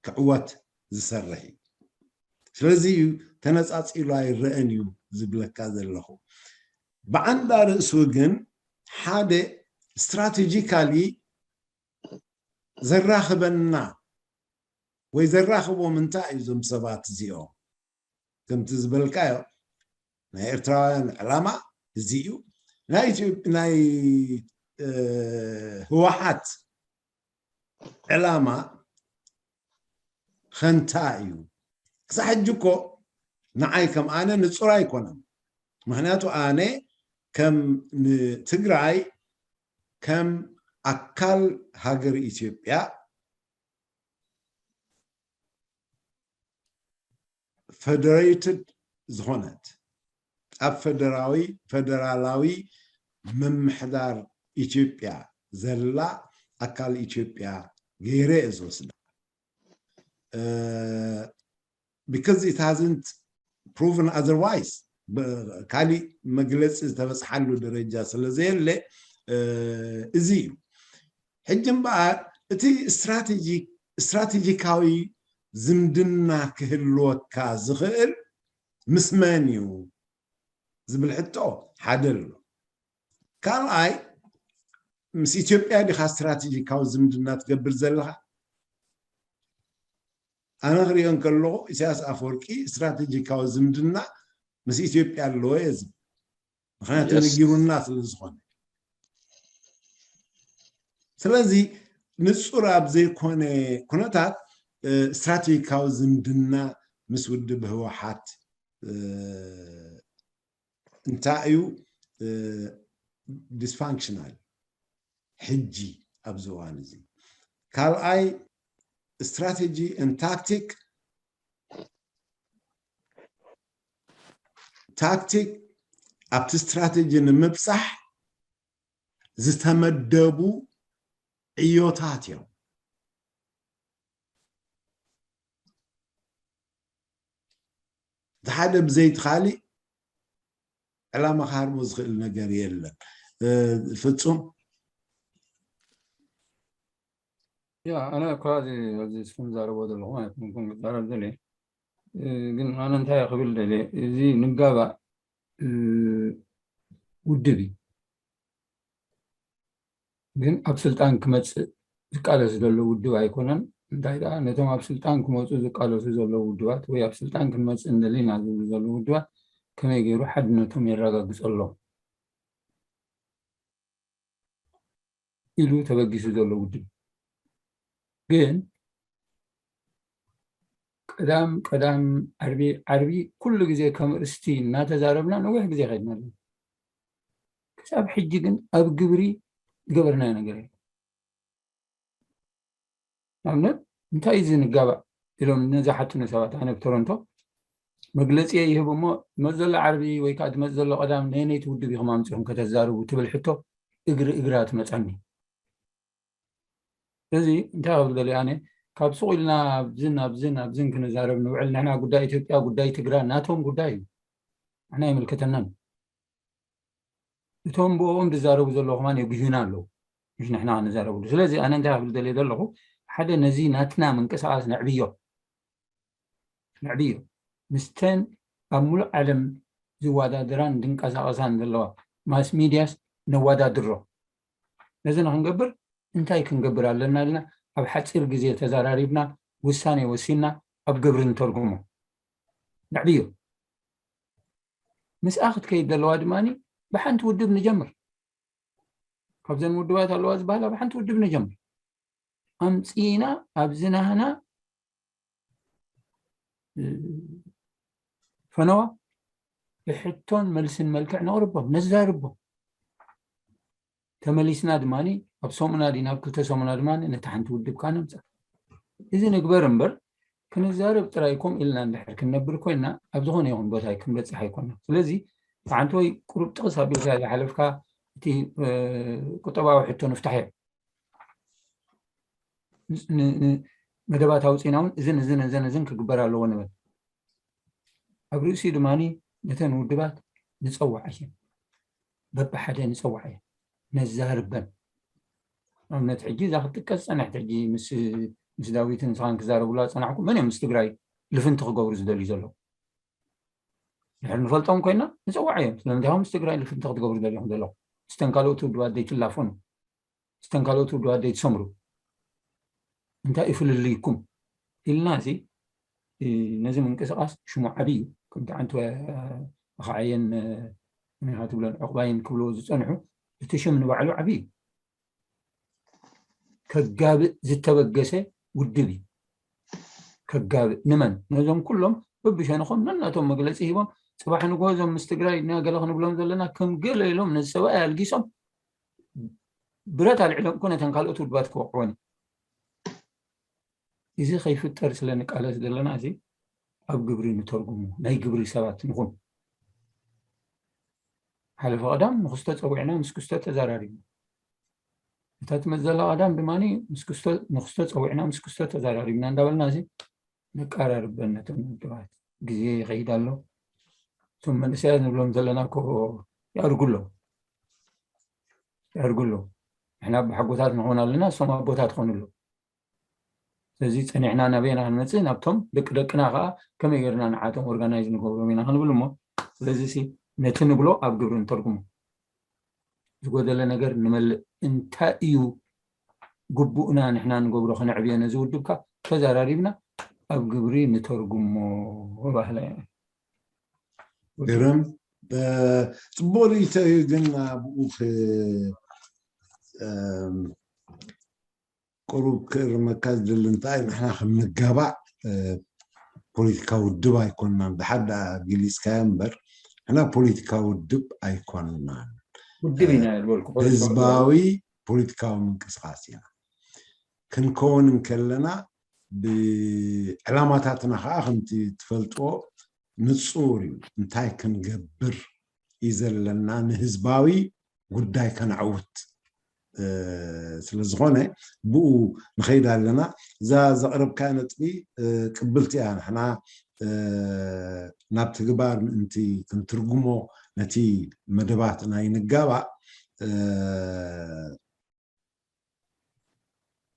ክዕወት ዝሰርሕ እዩ። ስለዚ እዩ ተነፃፂሉ ኣይረአን እዩ ዝብለካ ዘለኹ። ብዓንዳ ርእሱ ግን ሓደ ስትራቴጂካሊ ዘራኽበና ወይ ዘራኽቦም እንታይ እዩ? እዞም ሰባት እዚኦም ከምቲ ዝበልካዮ ናይ ኤርትራውያን ዕላማ እዚ እዩ። ናይ ኢትዮጵ- ናይ እ፣ ህወሓት ዕላማ ኸንታ እዩ። ክሳብ ሕጂ እኮ ንዓይ ከም ኣነ ንጹር ኣይኮነን። ምኽንያቱ ኣነ ከም ንትግራይ ከም ኣካል ሃገር ኢትዮጵያ ፈደሬትድ ዝኾነት ኣብ ፈደራዊ ፈደራላዊ ምምሕዳር ኢትዮጵያ ዘላ ኣካል ኢትዮጵያ ገይረ እየ ዝወስዳ። Because it hasn't proven otherwise። ካሊእ መግለፂ ዝተበፅሓሉ ደረጃ ስለዘየለ እዚ እዩ። ሕጂ እምበኣር እቲ ስትራቴጂካዊ ዝምድና ክህልወካ ዝኽእል ምስ መን እዩ ዝብል ሕቶ ሓደ ኣሎ። ካልኣይ ምስ ኢትዮጵያ ዲኻ ስትራቴጂካዊ ዝምድና ትገብር ዘለኻ? ኣነ ክሪኦ እንከለኹ ኢሳያስ ኣፈወርቂ ስትራቴጂካዊ ዝምድና ምስ ኢትዮጵያ ኣለዎ እየ ዝብል። ምክንያቱ ነጊሩና ስለ ዝኾነ። ስለዚ ንጹር ኣብ ዘይኮነ ኩነታት ስትራቴጂካዊ ዝምድና ምስ ውድብ ህወሓት እንታይ እዩ? ዲስፋንክሽናል ሕጂ ኣብዚ እዋን እዚ። ካልኣይ ስትራቴጂ ን ታክቲክ ታክቲክ ኣብቲ ስትራቴጂ ንምብፃሕ ዝተመደቡ ዕዮታት እዮም። እቲ ሓደ ብዘይቲ ካሊእ ዕላማ ክሃርሞ ዝኽእል ነገር የለን። ፍፁም ያ ኣነ እኳ ኣብዚ እስኩም ዛረቦ ዘለኹ ማለት ምንኩም ክዛረብ ዘለ ግን ኣነ እንታይ ክብል ደለ እዚ ንጋባእ ውድብ እዩ ግን ኣብ ስልጣን ክመፅእ ዝቃለስ ዘሎ ውድብ ኣይኮነን እንታይ ደኣ ነቶም ኣብ ስልጣን ክመፁ ዝቃለሱ ዘለዉ ውድባት ወይ ኣብ ስልጣን ክንመፅእ እንደሊና ዝብሉ ዘለዉ ውድባት ከመይ ገይሩ ሓድነቶም የረጋግፀሎም ኢሉ ተበጊሱ ዘሎ ውድብ ግን ቀዳም ቀዳም ዓርቢ ዓርቢ ኩሉ ግዜ ከም ርስቲ እናተዛረብና ነዊሕ ግዜ ከድና ኣለና ክሳብ ሕጂ ግን ኣብ ግብሪ ዝገበርናዮ ነገር የለ ንኣብነት እንታይ እዚ ንጋባእ ኢሎም ነዚ ሓትኑ ሰባት ኣነ ብቶሮንቶ መግለፂ ይህብ እሞ መፅ ዘሎ ዓርቢ ወይ ከዓ መፅ ዘሎ ቀዳም ነየነይቲ ውድብ ኢኹም ኣምፂኹም ከተዛርቡ ትብል ሕቶ እግሪ እግራ ትመፀኒ እዚ እንታይ ክብል ደሊ ኣነ ካብ ሱቕ ኢልና ኣብዝን ኣብዝን ኣብዝን ክንዛረብ ንውዕል ንሕና ጉዳይ ኢትዮጵያ ጉዳይ ትግራ ናቶም ጉዳይ እዩ ንሕና ይምልከተናን እቶም ብኦም ዝዛረቡ ዘለዉ ከማን የጉህዩና ኣለዉ ምሽ ንሕና ክንዛረብሉ ስለዚ ኣነ እንታይ ክብል ደልየ ዘለኹ ሓደ ነዚ ናትና ምንቅስቃስ ነዕብዮ ነዕብዮ ምስተን ኣብ ሙሉእ ዓለም ዝወዳደራን ዝንቀሳቀሳን ዘለዋ ማስ ሚድያስ ነወዳድሮ ነዚ ንክንገብር እንታይ ክንገብር ኣለና ኢልና ኣብ ሓፂር ግዜ ተዘራሪብና ውሳኔ ወሲንና ኣብ ግብሪ ንተርጉሞ ነዕብዮ ምስኣ ክትከይድ ዘለዋ ድማ ብሓንቲ ውድብ ንጀምር ካብዘን ውድባት ኣለዋ ዝበሃላ ብሓንቲ ውድብ ንጀምር ኣምፅና ኣብዚ ናህና ፈነዋ ብሕቶን መልስን መልክዕ ነቕርቦም ነዛርቦም ተመሊስና ድማ ኣብ ሰሙና ድዩ ናብ ክልተ ሰሙና ድማ ነቲ ሓንቲ ውድብ ከዓ ነምፅእ እዚ ንግበር እምበር ክንዛረብ ጥራይ ከምኡ ኢልና እንድሕር ክንነብር ኮይንና ኣብ ዝኾነ ይኹን ቦታ ክንበፅሕ ኣይኮና ስለዚ ብሓንቲ ወይ ቁሩብ ጥቕስ ኣቢልካ ዝሓለፍካ እቲ ቁጠባዊ ሕቶ ንፍታሕ እዮም መደባት ኣውፂና እውን እዝን እዝን እዝን እዝን ክግበር ኣለዎ ንብል ኣብ ርእሲኡ ድማ ነተን ውድባት ንፀዋዕ እየን በብሓደ ንፀዋዕ እየን ነዛርበን ኣብነት ሕጂ እዛ ክትጥቀስ ፀንሕቲ ሕጂ ምስ ዳዊትን ንስኻን ክዛረብላ ፀናሕኩ መን እዮም ምስ ትግራይ ልፍንቲ ክገብሩ ዝደልዩ ዘለዉ ድሕር ንፈልጦም ኮይና ንፀዋዕ እዮም ስለምንታይ ምስ ትግራይ ልፍንቲ ክትገብሩ ደሊኹም ዘለኹ ስተን ካልኦት ውድባት ዘይትላፈኑ ስተን ካልኦት ውድባት ዘይትሰምሩ እንታይ እዩ ፍልልይኩም ኢልና እዚ ነዚ ምንቅስቃስ ሽሙ ዓብዪ እዩ። ከምቲ ዓንተ ኣኻዓየን ምኒኻ ትብለን ዕቑባይን ክብልዎ ዝፀንሑ እቲ ሽም ንባዕሉ ዓብዪ እዩ። ከጋብእ ዝተበገሰ ውድብ እዩ። ከጋብእ ንመን? ነዞም ኩሎም በብሸነኾም ነናቶም መግለፂ ሂቦም ፅባሕ ንግሆ እዞም ምስ ትግራይ ገለ ክንብሎም ዘለና ከም ገለ ኢሎም ነዚ ሰብኣይ ኣልጊሶም ብረት ኣልዒሎም እኮ ነተን ካልኦት ውድባት ክወቕዕወን እዩ። እዚ ከይፍጠር ስለ ንቃለስ ዘለና እዚ ኣብ ግብሪ ንተርጉሞ ናይ ግብሪ ሰባት ንኹን። ሓለፈ ቀዳም ንክስቶ ፀዊዕና ምስ ክስቶ ተዘራሪብና። እታ ትመፅእ ዘላ ቀዳም ድማ ንክስቶ ፀዊዕና ምስ ክስቶ ተዘራሪብና እንዳበልና እዚ ነቀራርበን ነቶም ውድባት። ግዜ ይኸይድ ኣሎ። እቶም መንእሰያት ንብሎም ዘለና እኮ ያርጉ ኣለዉ። ያርጉ ኣለዉ። ንሕና ኣቦሓጎታት ንኾን ኣለና፣ እሶም ኣቦታት ክኾኑ ኣለዉ። ስለዚ ፀኒሕና ናበይና ክንመፅእ ናብቶም ደቂ ደቅና ከዓ ከመይ ገርና ንዓቶም ኦርጋናይዝ ንገብሮም ኢና ክንብል እሞ ስለዚ ነቲ ንብሎ ኣብ ግብሪ ንተርጉሞ። ዝጎደለ ነገር ንመልእ እንታይ እዩ ግቡእና ንሕና ንገብሮ ከነዕብዮ ነዚ ውድብካ ተዘራሪብና ኣብ ግብሪ ንተርጉሞ ባህላ ግርም። ፅቡቅ ርእይቶ እዩ ግን ኣብኡ ቁሩብ ክእርመካ ዝደሊ እንታይ ንሕና ከም ንጋባእ ፖለቲካ ውድብ ኣይኮንናን። ድሓር ደኣ ገሊፅካዮ እምበር ንሕና ፖለቲካ ውድብ ኣይኮንናን። ውድብ ኢና ዝበልኩ ህዝባዊ ፖለቲካዊ ምንቅስቃስ ኢና። ክንከውን እንከለና ብዕላማታትና ከዓ ከምቲ ትፈልጥዎ ንፁር እዩ። እንታይ ክንገብር እዩ ዘለና ንህዝባዊ ጉዳይ ከነዕውት ስለዝኾነ ብኡ ንኸይድ ኣለና። እዛ ዘቕረብካ ነጥቢ ቅብልቲ እያ። ንሕና ናብ ተግባር ምእንቲ ክንትርጉሞ ነቲ መደባትና ይንጋባእ።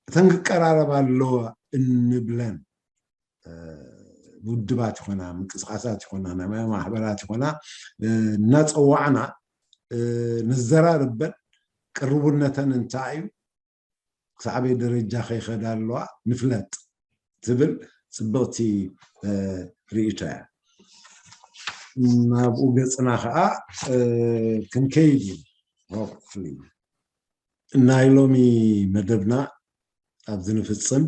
እተን ክቀራረባ ኣለዋ እንብለን ውድባት ይኾና ምንቅስቃሳት ይኾና ናይ ማሕበራት ይኾና እናፀዋዕና ንዘራርበን ቅርቡነተን እንታይ እዩ ክሳዕበይ ደረጃ ከይኸዳ ኣለዋ ንፍለጥ ትብል ፅብቕቲ ርእይቶ እያ። ናብኡ ገፅና ከዓ ክንከይድ እዩ። ናይ ሎሚ መደብና ኣብዚ ንፍፅም።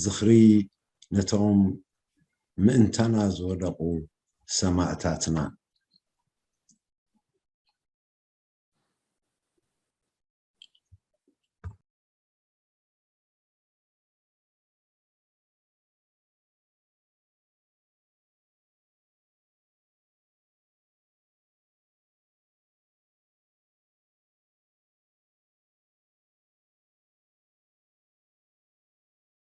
ዝኽሪ ነቶም ምእንታና ዝወደቑ ሰማእታትና።